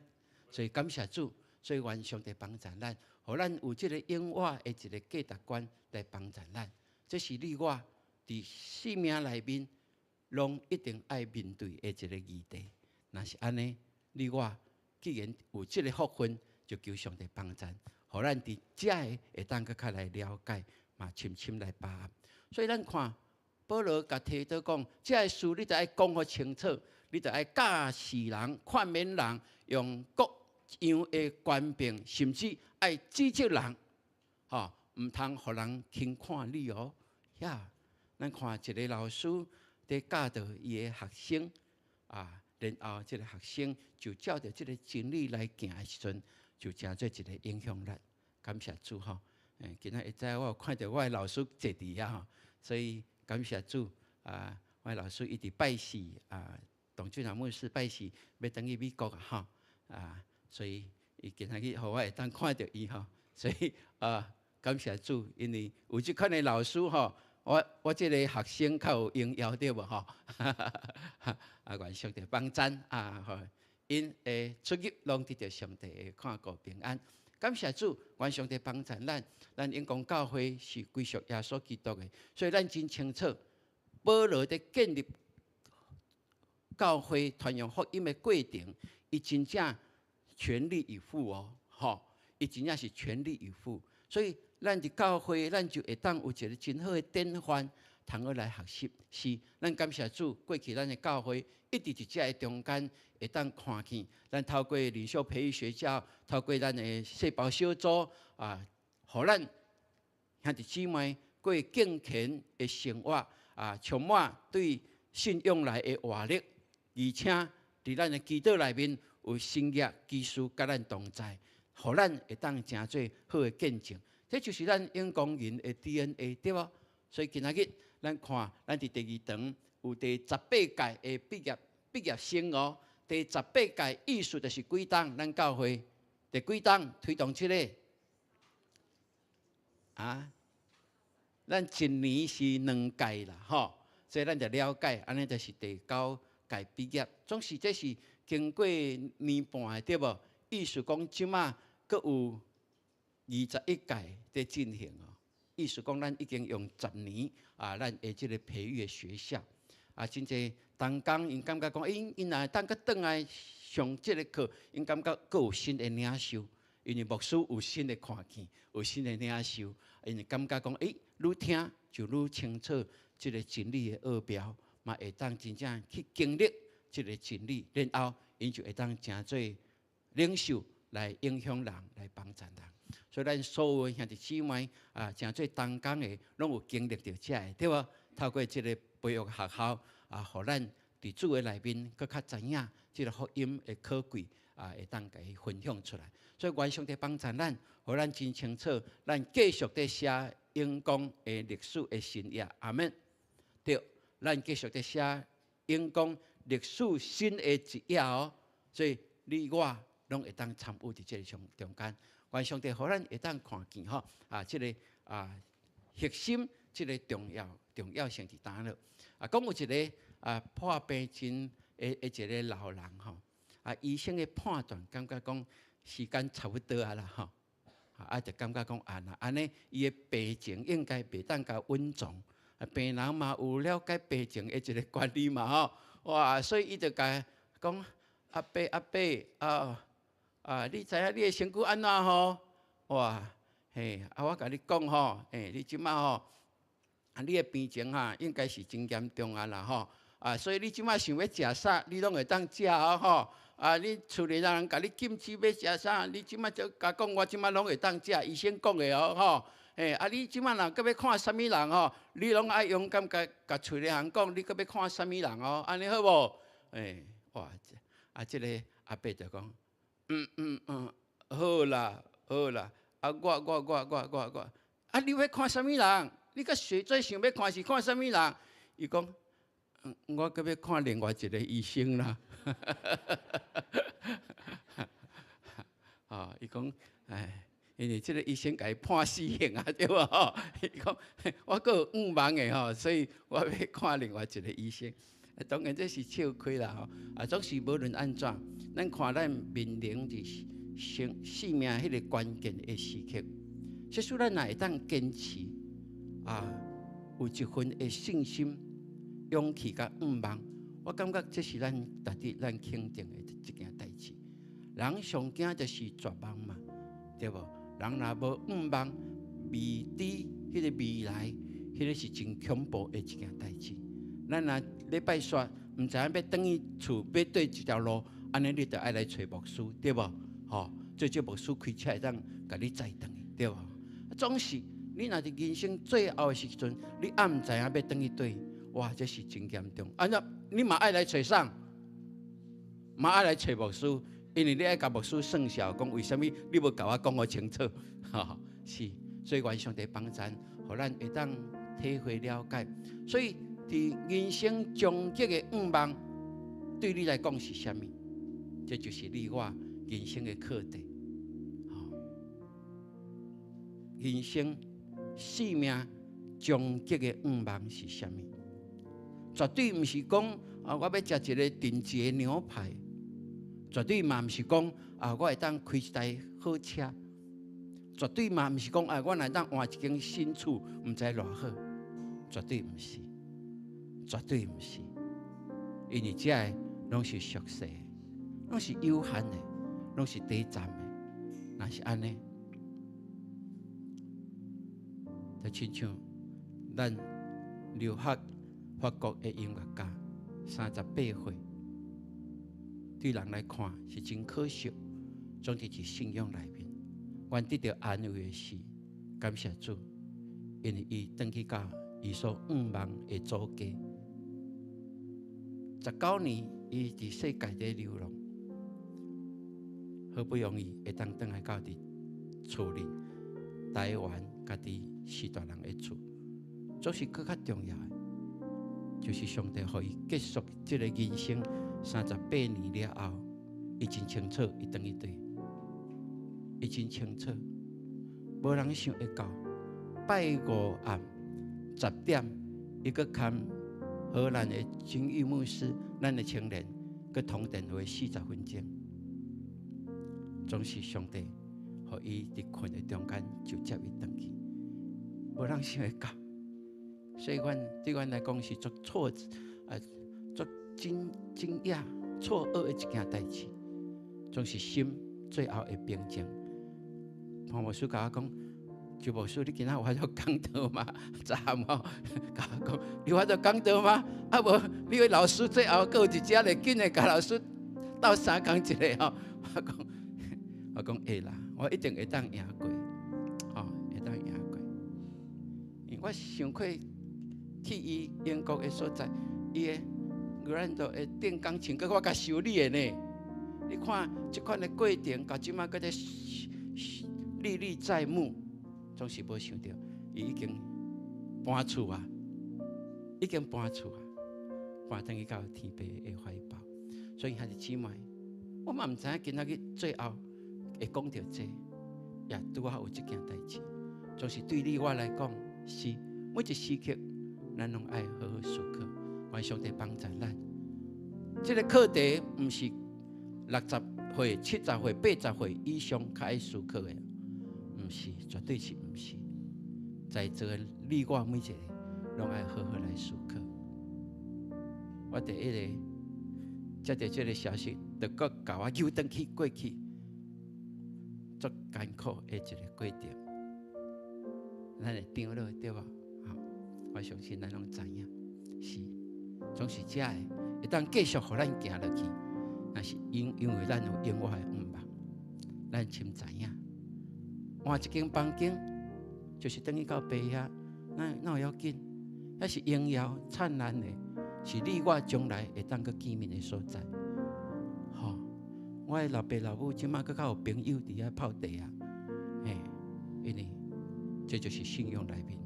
所以感謝主，所以願上帝幫助咱，予咱有這个永活的一个價值觀來幫助咱。這是你我佇生命內面攏一定愛面對的一个議題。若是按呢，你我既然有這个福分，就求上帝幫助，予咱佇遮个會當閣較來了解，嘛深深來把握。所以咱看保羅共提多講，這个事你著愛講予清楚，你著愛教示人、勸勉人，用各樣的權柄，甚至愛指責人，吼，毋通予人輕看你哦。呀，咱看一个老師佇教導伊的學生，啊，然後這个學生就照著這个真理來行的時陣，就成做一个影響力。感謝主吼！今仔日一早我有看著我的老師坐佇遐吼，所以感謝主啊！我的老師伊佇拜四啊，董俊良牧師拜四欲轉去美國啊吼啊，所以伊今仔日予我會當看著伊吼，所以啊，感謝主，因為有這款的老師吼，我這个學生較有榮耀對無吼？啊，願上帝幫贊啊！吼，𪜶的出入攏得著上帝的看顧平安。感謝主，願上帝幫助咱。咱永光教會是歸屬耶穌基督的，所以咱真清楚，保羅佇建立教會傳揚福音的過程，伊真正全力以赴哦，吼，伊真正是全力以赴。所以咱佇教會，咱就會當有一个真好的典範，通好來學習。是，咱感謝主，過去咱的教會一直佇遮的中間會當看見，咱透過領袖培育學校，透過咱的細胞小組啊，予咱兄弟姊妹過敬虔的生活啊，充滿對信仰來的活力，而且佇咱的祈禱內面有神蹟奇事佮咱同在，予咱會當成做好的見證。這就是咱永光人的 DNA 對無？所以今仔日咱看，咱佇第二堂有第18屆的畢業生哦。第18屆意思就是幾冬，咱教會第幾冬推動這个啊？咱一年是兩屆啦，吼，所以咱就了解，按呢就是第九屆畢業。總是這是經過年半的對無？意思講這馬閣有21屆佇進行哦。意思講咱已經用10年啊，咱的這个培育的學校啊，真濟同工𪜶感覺講，𪜶若會當閣轉來上這个課，𪜶感覺閣有新的領受，因為牧師有新的看見，有新的領受，𪜶感覺講，愈聽就愈清楚這个真理的奧妙，嘛會當真正去經歷這个真理，然後𪜶就會當成做領袖來影響人，來幫助人。所以咱所有的兄弟姊妹啊，成做同工的，攏有經歷著這个，對無？透過這个培育學校啊，予咱佇主的內面，閣較知影這个福音的可貴啊，啊，會當共伊分享出來。所以願上帝幫助咱，予咱真清楚，咱繼續佇寫永光的歷史的新頁。阿們。對，咱繼續佇寫永光歷史新的一頁哦。所以你我攏會當參與佇這個中中間。願上帝予咱會當看見吼啊，這個啊核心，這個重要性佇佗落。啊，講有一個啊破病真的一個老人吼，啊醫生的判斷感覺講時間差不多啊啦吼，啊就感覺講啊若按呢，伊的病情應該袂當共隱藏，啊病人嘛有了解病情的一個權利嘛吼，哇，所以伊就共講阿伯阿伯啊啊，你知影你的身軀按怎吼？哇，嘿，啊我共你講吼，嘿，你這馬吼，啊你的病情哈應該是真嚴重啊啦吼，啊所以你這馬想欲食啥，你攏會當食哦吼。啊！你厝裡人共你禁止欲食啥，你這馬就共講，我這馬攏會當食。醫生講的哦，吼。嘿，啊！你這馬若閣欲看啥物人吼，你攏愛勇敢共共厝裡人講，你閣欲看啥物人哦，按呢好無？欸，哇！啊，這個阿伯就講，嗯嗯嗯，好啦好啦，啊，我我我我我我，啊，你欲看啥物人？你閣最最想欲看是看啥物人？伊講，我閣欲看另外一個醫生啦。哦，伊講，哎，因為這個醫生共伊判死刑啊，對無？吼，伊講，我閣有願望的吼，所以我欲看另外一個醫生。當然這是笑開啦吼，啊，總是無論按怎，咱看咱面臨佇生生命彼個關鍵的時刻，假使咱若會當堅持啊，有一份的信心、勇氣佮願望。我感覺這是咱值得咱肯定的一件代誌。人上驚就是絕望嘛，對無？人若無願望，未知彼個未來，彼個是真恐怖的一件代誌。咱若禮拜煞毋知影欲轉去厝，欲對一條路，按呢你就愛來揣牧師，對無？吼，最少牧師開車會當共你載轉去，對無？總是你若佇人生最後的時陣，你猶毋知影欲轉去佗，哇，這是真嚴重。按呢你嘛愛來揣啥？嘛愛來揣牧師，因為你愛共牧師算數，講為啥物你無共我講予清楚？吼，是，所以願上帝幫咱，予咱會當體會了解。所以，佇人生終極的願望，對你來講是啥物？這就是你我人生的課題。吼，人生生命終極的願望是啥物？絕對毋是講啊，我欲食一个定製的牛排，絕對嘛毋是講啊，我會當開一台好車，絕對嘛毋是講啊，我若當換一間新厝，毋知偌好，絕對毋是，絕對毋是，因為這个攏是俗世的，攏是有限的，攏是短暫的，若是按呢，就親像咱留學法國的音樂家，38歲，對人來看是真可惜。總之佇信仰內面，阮得著安慰的是，感謝主，因為伊轉去到伊所向望的祖家。19年，伊佇世界佇流浪，好不容易會當轉來到佇厝裡，台灣家己四大人的厝，總是閣較重要的。就是上帝予伊結束這个人生38年了後，伊真清楚，伊轉去佗，伊真清楚，無人想會到拜五暗10點，伊閣崁荷蘭的金玉牧師，咱的青年，閣通電話40分鐘，總是上帝予伊佇睏的中間就接伊轉去，無人想會到。所以，阮對阮來講是足錯，啊，足驚驚訝、錯愕的一件代誌。總是心最後會平靜。潘牧師共我講，周牧師，你今仔有法度講道嗎？昨暗吼，共我講，你有法度講道嗎？啊無，你的老師最後閣有佇遮咧，緊來共老師鬥相共一下吼。我講，我講會啦，我一定會當贏過，吼，會當贏過。因為我想過。去伊英國的所在，伊的 grand 的電鋼琴，閣我共修理的呢。你看這款的過程，到這馬閣咧歷歷在目，總是無想著，伊已經搬厝啊，已經搬厝啊，搬轉去到天父的懷抱。所以兄弟姊妹，我嘛毋知影今仔日最後會講著這個，也拄好有這件代誌。總是對你我來講，是每一時刻，咱攏愛好好思考，願上帝幫助咱。這個課題毋是60歲、70歲、80歲以上較愛思考的，毋是，絕對是毋是。在座的你我每一個，攏愛好好來思考。我第一个接著這个消息，就閣共我扭轉去過去，足艱苦的一个過程。咱會長老對無？吼，我相信咱攏知影，是總是這个會當繼續予咱行落去，那是因為咱有永活的向望，咱深知影，換一間房間，就是轉去到爸遐，那有要緊？遐是榮耀燦爛的，是你我將來會當閣見面的所在。吼，我的老爸老母這馬閣較有朋友佇遐泡茶啊，嘿，因為這就是信仰內面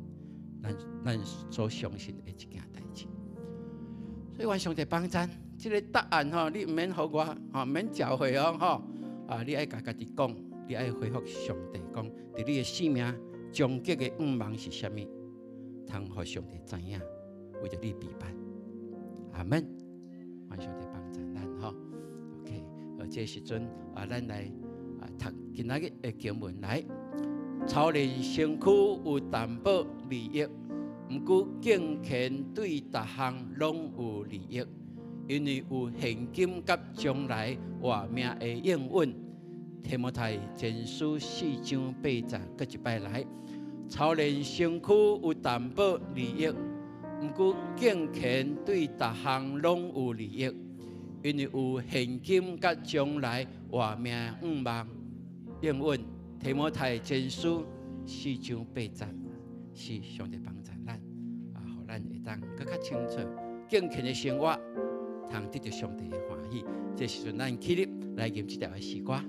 咱所相信的一件代誌。所以願上帝幫贊，這个答案吼，你毋免予我，吼，毋免教會哦，吼，啊，你愛共家己講，你愛回覆上帝講，佇你的生命終極的願望是啥物？通予上帝知影，為著你預備。阿門。願上帝幫贊咱吼。OK，這時陣啊，咱來啊讀今仔日的經文來。操練身軀有淡薄利益，毋過敬虔對逐項攏有利益，因為有現今佮將來活命的應允。提摩太前書4章8節，閣一擺來。操練身軀有淡薄利益，毋過敬虔對逐項攏有利益，因為有現今佮將來活命向望應允。提摩太前書4章8節，是上帝幫助咱，啊，予咱會當閣較清楚敬虔的生活，通得著上帝的歡喜。這時陣，咱起立來吟這條的詩歌。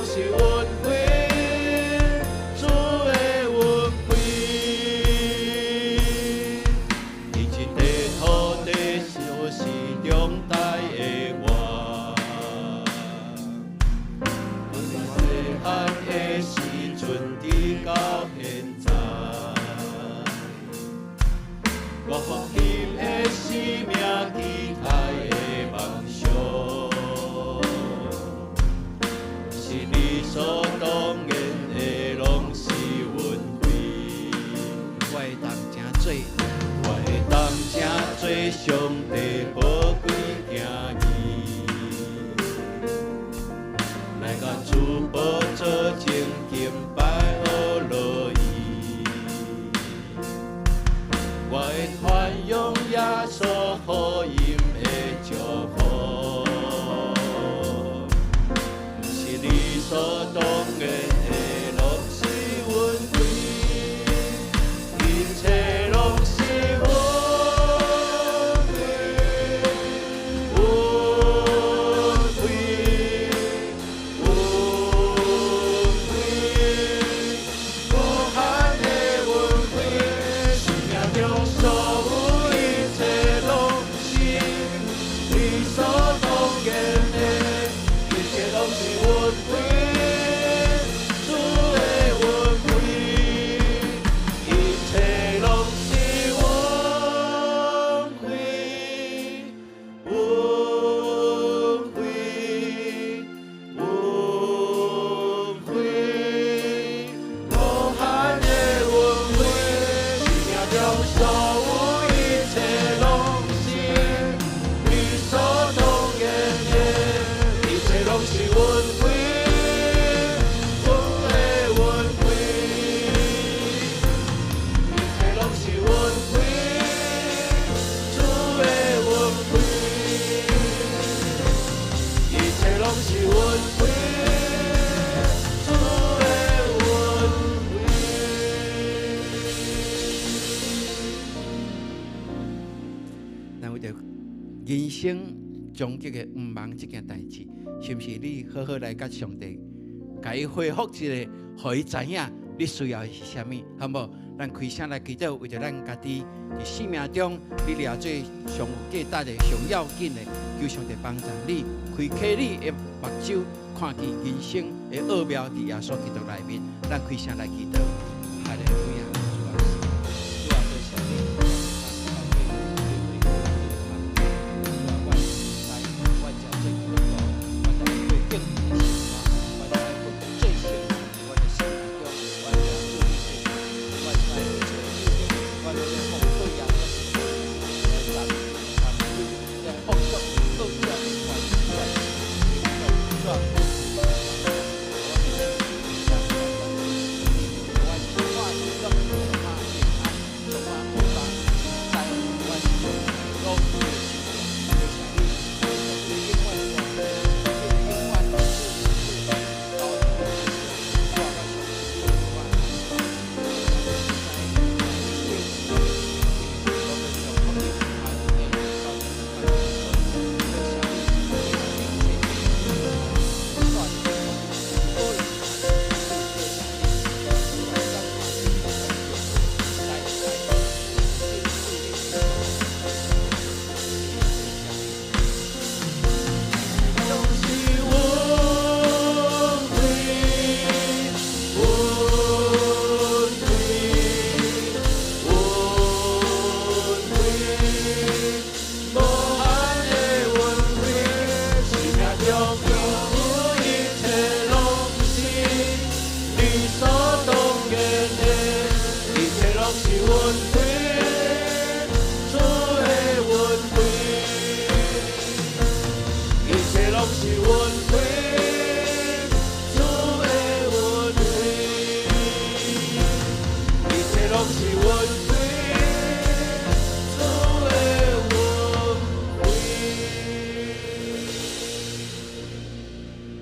攏是恩惠，主的恩惠。伫這塊土地就是長大的我，從細漢的時陣直到現在，我福音的生命期待的夢想，是理所當然的，攏是恩惠。我會當成做，我會當成做上帝寶貴囝兒，來共主寶座前敬拜呵樂伊。我會傳揚耶穌福音的祝福，毋是理所當然的，攏是恩惠，一切攏是恩惠，恩惠，恩惠，無限的恩惠，生命中所有一切攏是理所當然的，一切攏是恩惠，主的恩惠，一切攏是恩惠，恩惠，恩惠，無限的恩惠，生命中所有一切攏是理所當然的，一切攏是恩惠，主的恩惠，一切攏是恩惠，主的恩惠，一切攏是恩惠，主的恩惠。咱為著人生終極的毋茫這件代誌，是毋是你好好來佮上帝，共伊回覆一下，予伊知影你需要的是啥物，好無？咱開聲來祈禱，為著咱家己佇生命中，你掠做上有價值的、上要緊的，求上帝幫助你，開啟你的目睭，看見人生的奧妙佇耶穌基督內面。咱開聲來祈禱，哈利路亞，主啊，主啊，多謝你，主啊，我知我誠做基督徒，我知過敬虔的生活，我知過做聖佇阮的生命中，我聽主你的話，我知一切有的，我攏咧奉對耶穌來讚讚美，來惡作惡者的權權勢，主啊，攏是恩惠，恩惠，恩惠，無限的恩惠，生命中有一切攏是理所當然的，一切攏是恩惠，主的恩惠。一切攏是恩惠，主的恩惠。一切攏是恩惠，主的恩惠。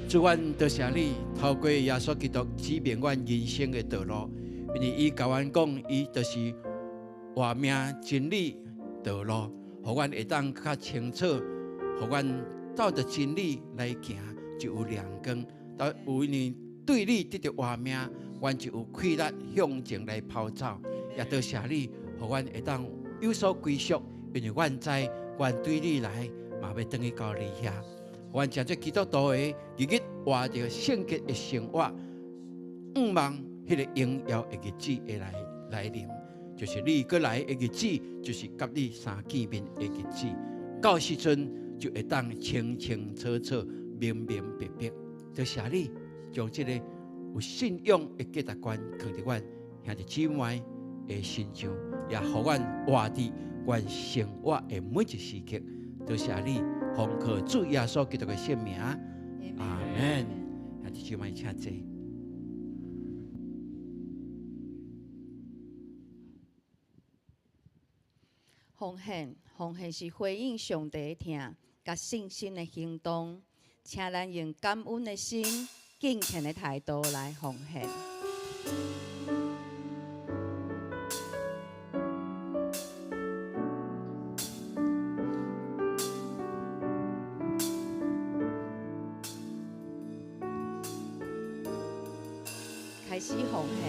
主，阮多謝你，透過耶穌基督指明阮人生的道路，因為伊共阮講，伊就是活命真理道路，予阮會當較清楚，予阮照著真理來行，就有亮光。但有呢對你得著活命，阮就有氣力向前來跑走。也多謝你，予阮會當有所歸屬，因為阮知，阮對你來，嘛欲轉去到你遐。阮成做基督徒的，日日活著聖潔的生活，向望彼个榮耀的日子會來臨，就是你閣來的日子，就是佮你相見面的日子。到時陣就會當清清楚楚、明明白白。多謝你將這个有信仰的價值觀藏佇阮兄弟姊妹的身上，也予阮活佇阮生活的每一時刻。多謝你，奉靠主耶穌基督的聖名，阿門。兄弟姊妹，請坐。奉獻，奉獻是回應上帝的疼，佮信心的行動。請咱用感恩的心、敬虔的態度來奉獻。開始奉獻。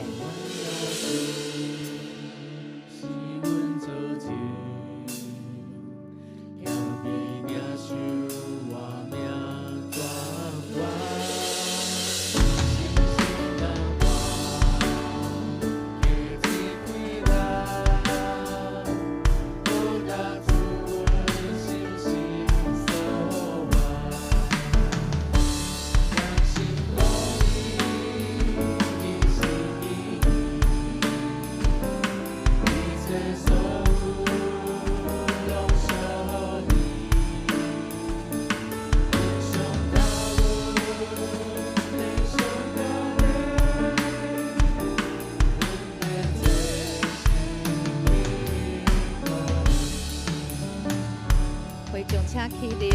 會眾請起立。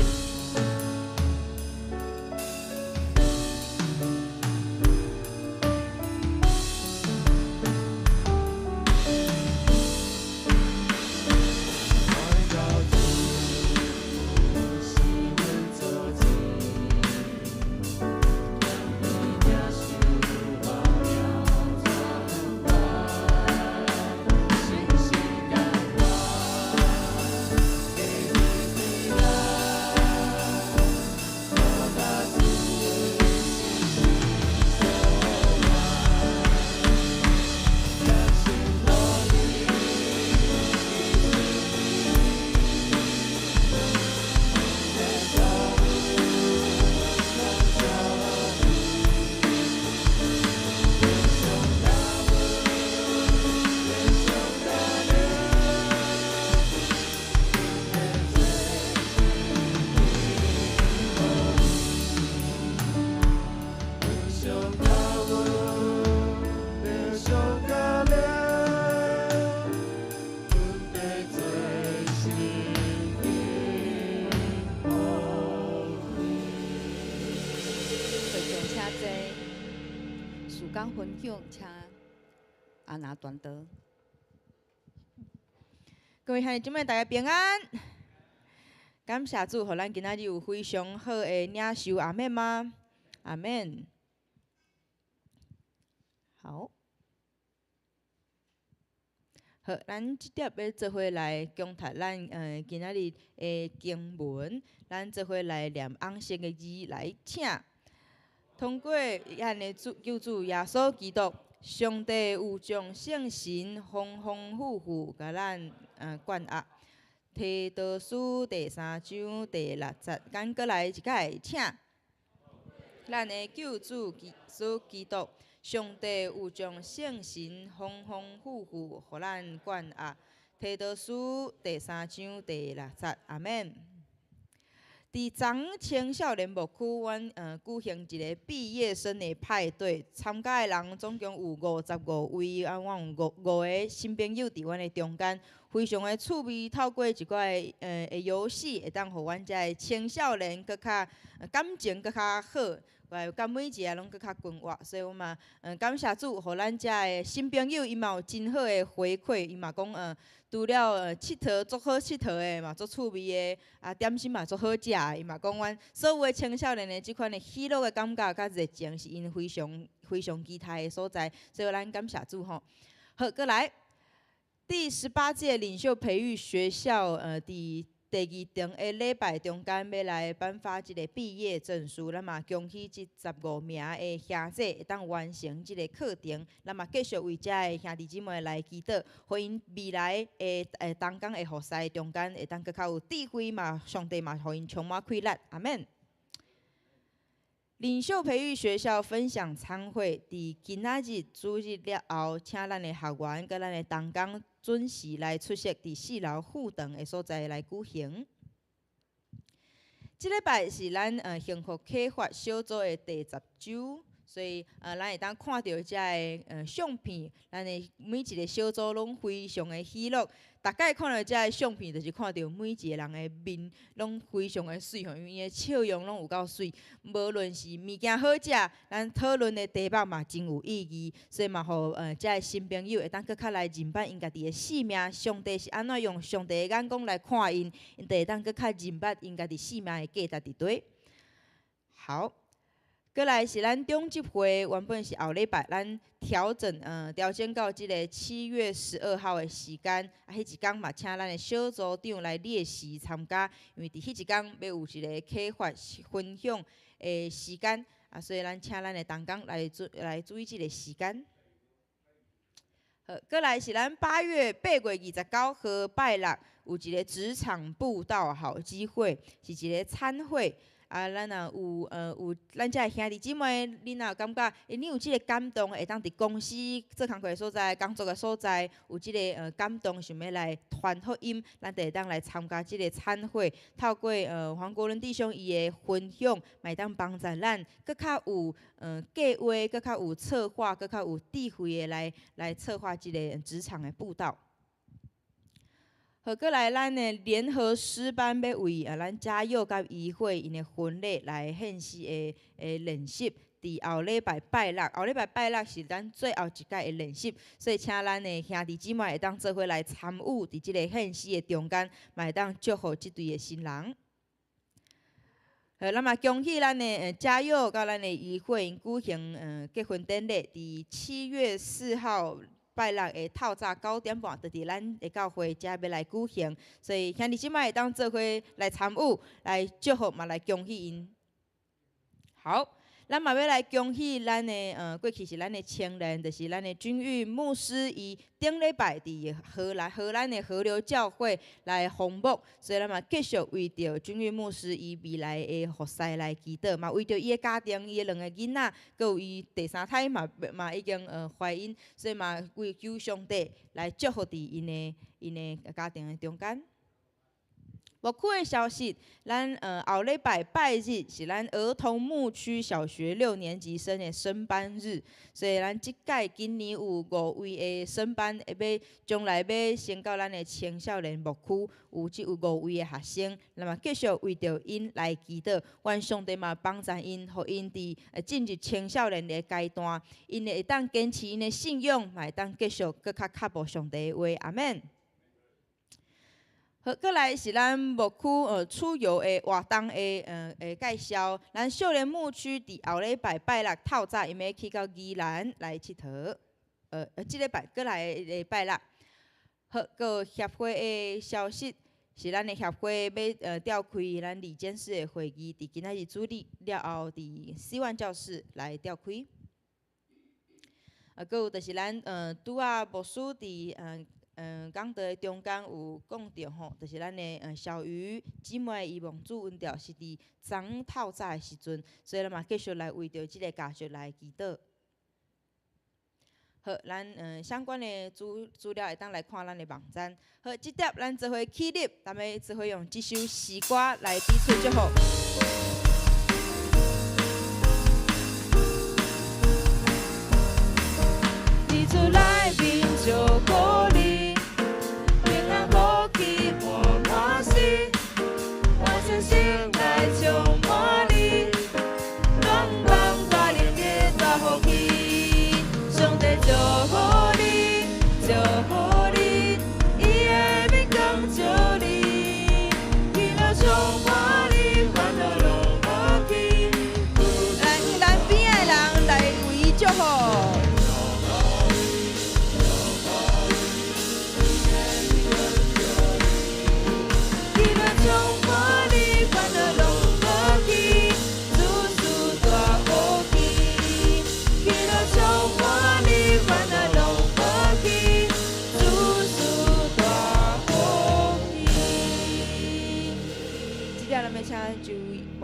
會眾請坐，事工分享，請阿拿傳道。各位兄弟姊妹，大家平安。感謝主，予咱今仔日有非常好的領受，阿們嗎？阿們。好，好，咱這碟欲做伙來講讀咱今仔日的經文，咱做伙來念紅色的字來，請通過咱的主救主耶穌基督，上帝有將聖神豐豐富富共咱灌壓。提多書第三章第六節，咱閣來一擺，請咱的救主耶穌基督，上帝有將聖神豐豐富富予咱灌壓。提多書第三章第六節，阿們。佇昨青少年牧區，阮舉行一个畢業生的派對，參加的人總共有55位，啊，阮有五個新朋友佇阮的中間，非常的趣味，透過一寡的遊戲，會當予阮遮的青少年閣較感情閣較好，來佮每一个攏閣較近活，所以我嘛感謝主，予咱遮的新朋友伊嘛有真好的回饋，伊嘛講除了𨑨迌足好𨑨迌的嘛足趣味的，啊點心嘛足好食的，伊嘛講阮所有的青少年的這款的喜樂的感覺佮熱情是𪜶非常非常期待的所在，所以咱感謝主吼。好，閣來第18屆領袖培育學校，佇第二場的禮拜中間欲來頒發這個畢業證書，咱嘛恭喜這15名的兄姐會當完成這個課程，咱嘛繼續為遮的兄弟姊妹來祈禱，予𪜶未來的同工的服侍中間會當閣較有智慧嘛，上帝嘛予𪜶充滿氣力，阿們。領袖培育學校分享餐會，佇今仔日主日了後，請咱的學員佮咱的同工準時來出席，佇4樓副堂的所在來舉行。這禮拜是咱幸福啟發小組的第10週，所以咱會當看著遮的相片，咱的每一个小組攏非常的喜樂。逐擺看著遮的相片，就是看著每一个人的面攏非常的媠吼，因為𪜶的笑容攏有夠媠。無論是物件好食，咱討論的題目嘛真有意義，所以嘛，予遮的新朋友會當閣較來認捌𪜶家己的生命，上帝是按怎用上帝的眼光來看𪜶，𪜶就會當閣較認捌𪜶家己生命的價值佇佗。好。閣來是咱中執會，原本是後禮拜，咱調整，調整到這个7月12號的時間，啊，彼一工嘛，請咱的小組長來列席參加，因為佇彼一工欲有一个啟發分享的時間，啊，所以咱請咱的同工來注意這个時間。好，閣來是咱8月29號拜六有一个職場佈道好機會，是一个餐會。啊，咱若有咱遮的兄弟姊妹，恁若有感覺，你有這个感動，會當佇公司做工課的所在、工作的所在，有這个感動，想欲來傳福音，咱就會當來參加這个餐會。透過黃國倫弟兄伊的分享，嘛會當幫助咱，閣較有計劃，閣較有策劃，閣較有智慧的來策劃這个職場的佈道。好，閣來咱的聯合詩班欲為咱嘉佑佮怡慧𪜶的婚禮來獻詩的練習，佇後禮拜拜六，後禮拜拜六是咱最後一屆的練習，所以請咱的兄弟姊妹會當做伙來參與佇這个獻詩的中間，嘛會當祝福這對的新人。好，咱嘛恭喜咱的嘉佑佮咱的怡慧𪜶舉行結婚典禮，佇7月4號。拜六的透早9點半，就佇咱的教會遮欲來舉行，所以兄弟姊妹會當做伙來參與，來祝福嘛，來恭喜𪜶。好，咱嘛欲來恭喜咱的過去是咱的青年，就是咱的君玉牧師，伊頂禮拜佇荷蘭的河流教會來訪牧，所以咱嘛繼續為著君玉牧師伊未來的服侍來祈禱，嘛為著伊的家庭、伊的兩个囡仔，閣有伊第三胎嘛已經懷孕，所以嘛為求上帝來祝福佇𪜶的家庭的中間。牧區的消息，咱後禮拜拜日是咱兒童牧區小學六年級生的升班日，所以咱這屆今年有五位的升班，會欲將來欲升到咱的青少年牧區，有這有五位的學生，那麼繼續為著𪜶來祈禱，願上帝嘛幫助𪜶，予𪜶佇進入青少年的階段，𪜶會當堅持𪜶的信仰，嘛會當繼續閣較靠慕上帝的話，阿們。好，閣來是咱牧區出遊的活動的介紹。咱少年牧區佇後禮拜拜六透早，𪜶欲去到宜蘭來𨑨迌。這禮拜閣來的拜六。好，閣協會的消息是咱的協會欲召開咱理監事的會議，佇今仔日主日了後，佇C1教室來召開。閣有就是咱拄仔牧師佇講道的中間有講著吼，就是咱的小魚姊妹伊望主恩召是佇昨透早的時陣，所以咱嘛繼續來為著這个家屬來祈禱。好，咱相關的資料會當來看咱的網站。好，這碟咱做伙起立，咱欲做伙用這首詩歌來彼此祝福。佇厝內面祝福你。平安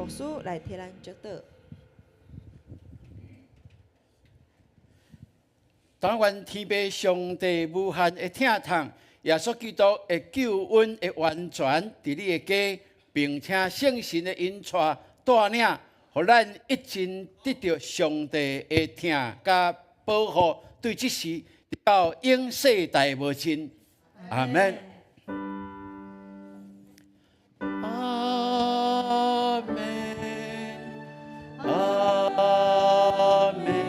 牧师来替咱祝祷。但愿天父上帝无限的疼痛，耶稣基督的救恩的完全，伫你的家，并且圣神的引带带领，予咱一尽得著上帝的疼佮保护，对这时直到永世代无尽。阿门。阿门。阿门。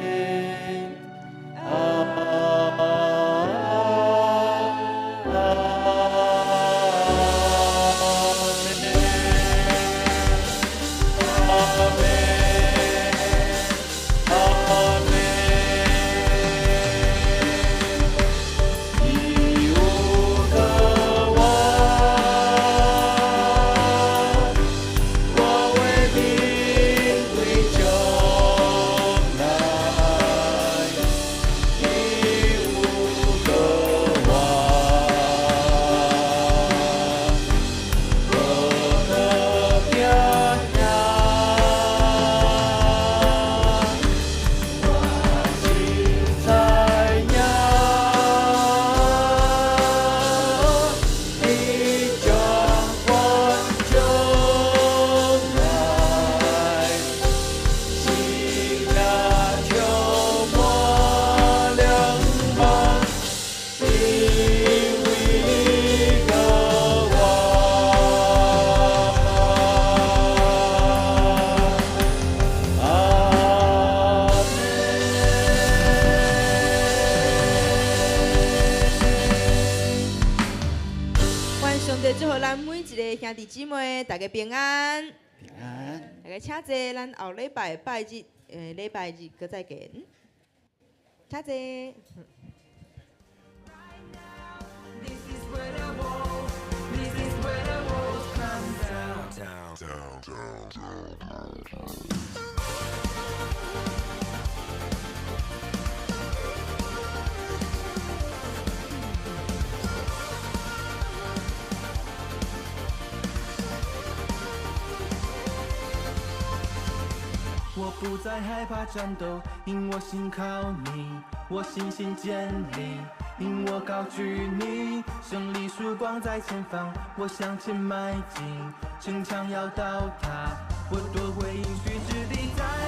兄弟姊妹，大家平安。平安。大家请坐，咱后礼拜拜日，礼拜日阁再见。请坐。我不再害怕战斗，因我信靠你，我信心坚立，因我高举你，胜利曙光在前方，我向前迈进，城墙要倒塌，我夺回应许之地在。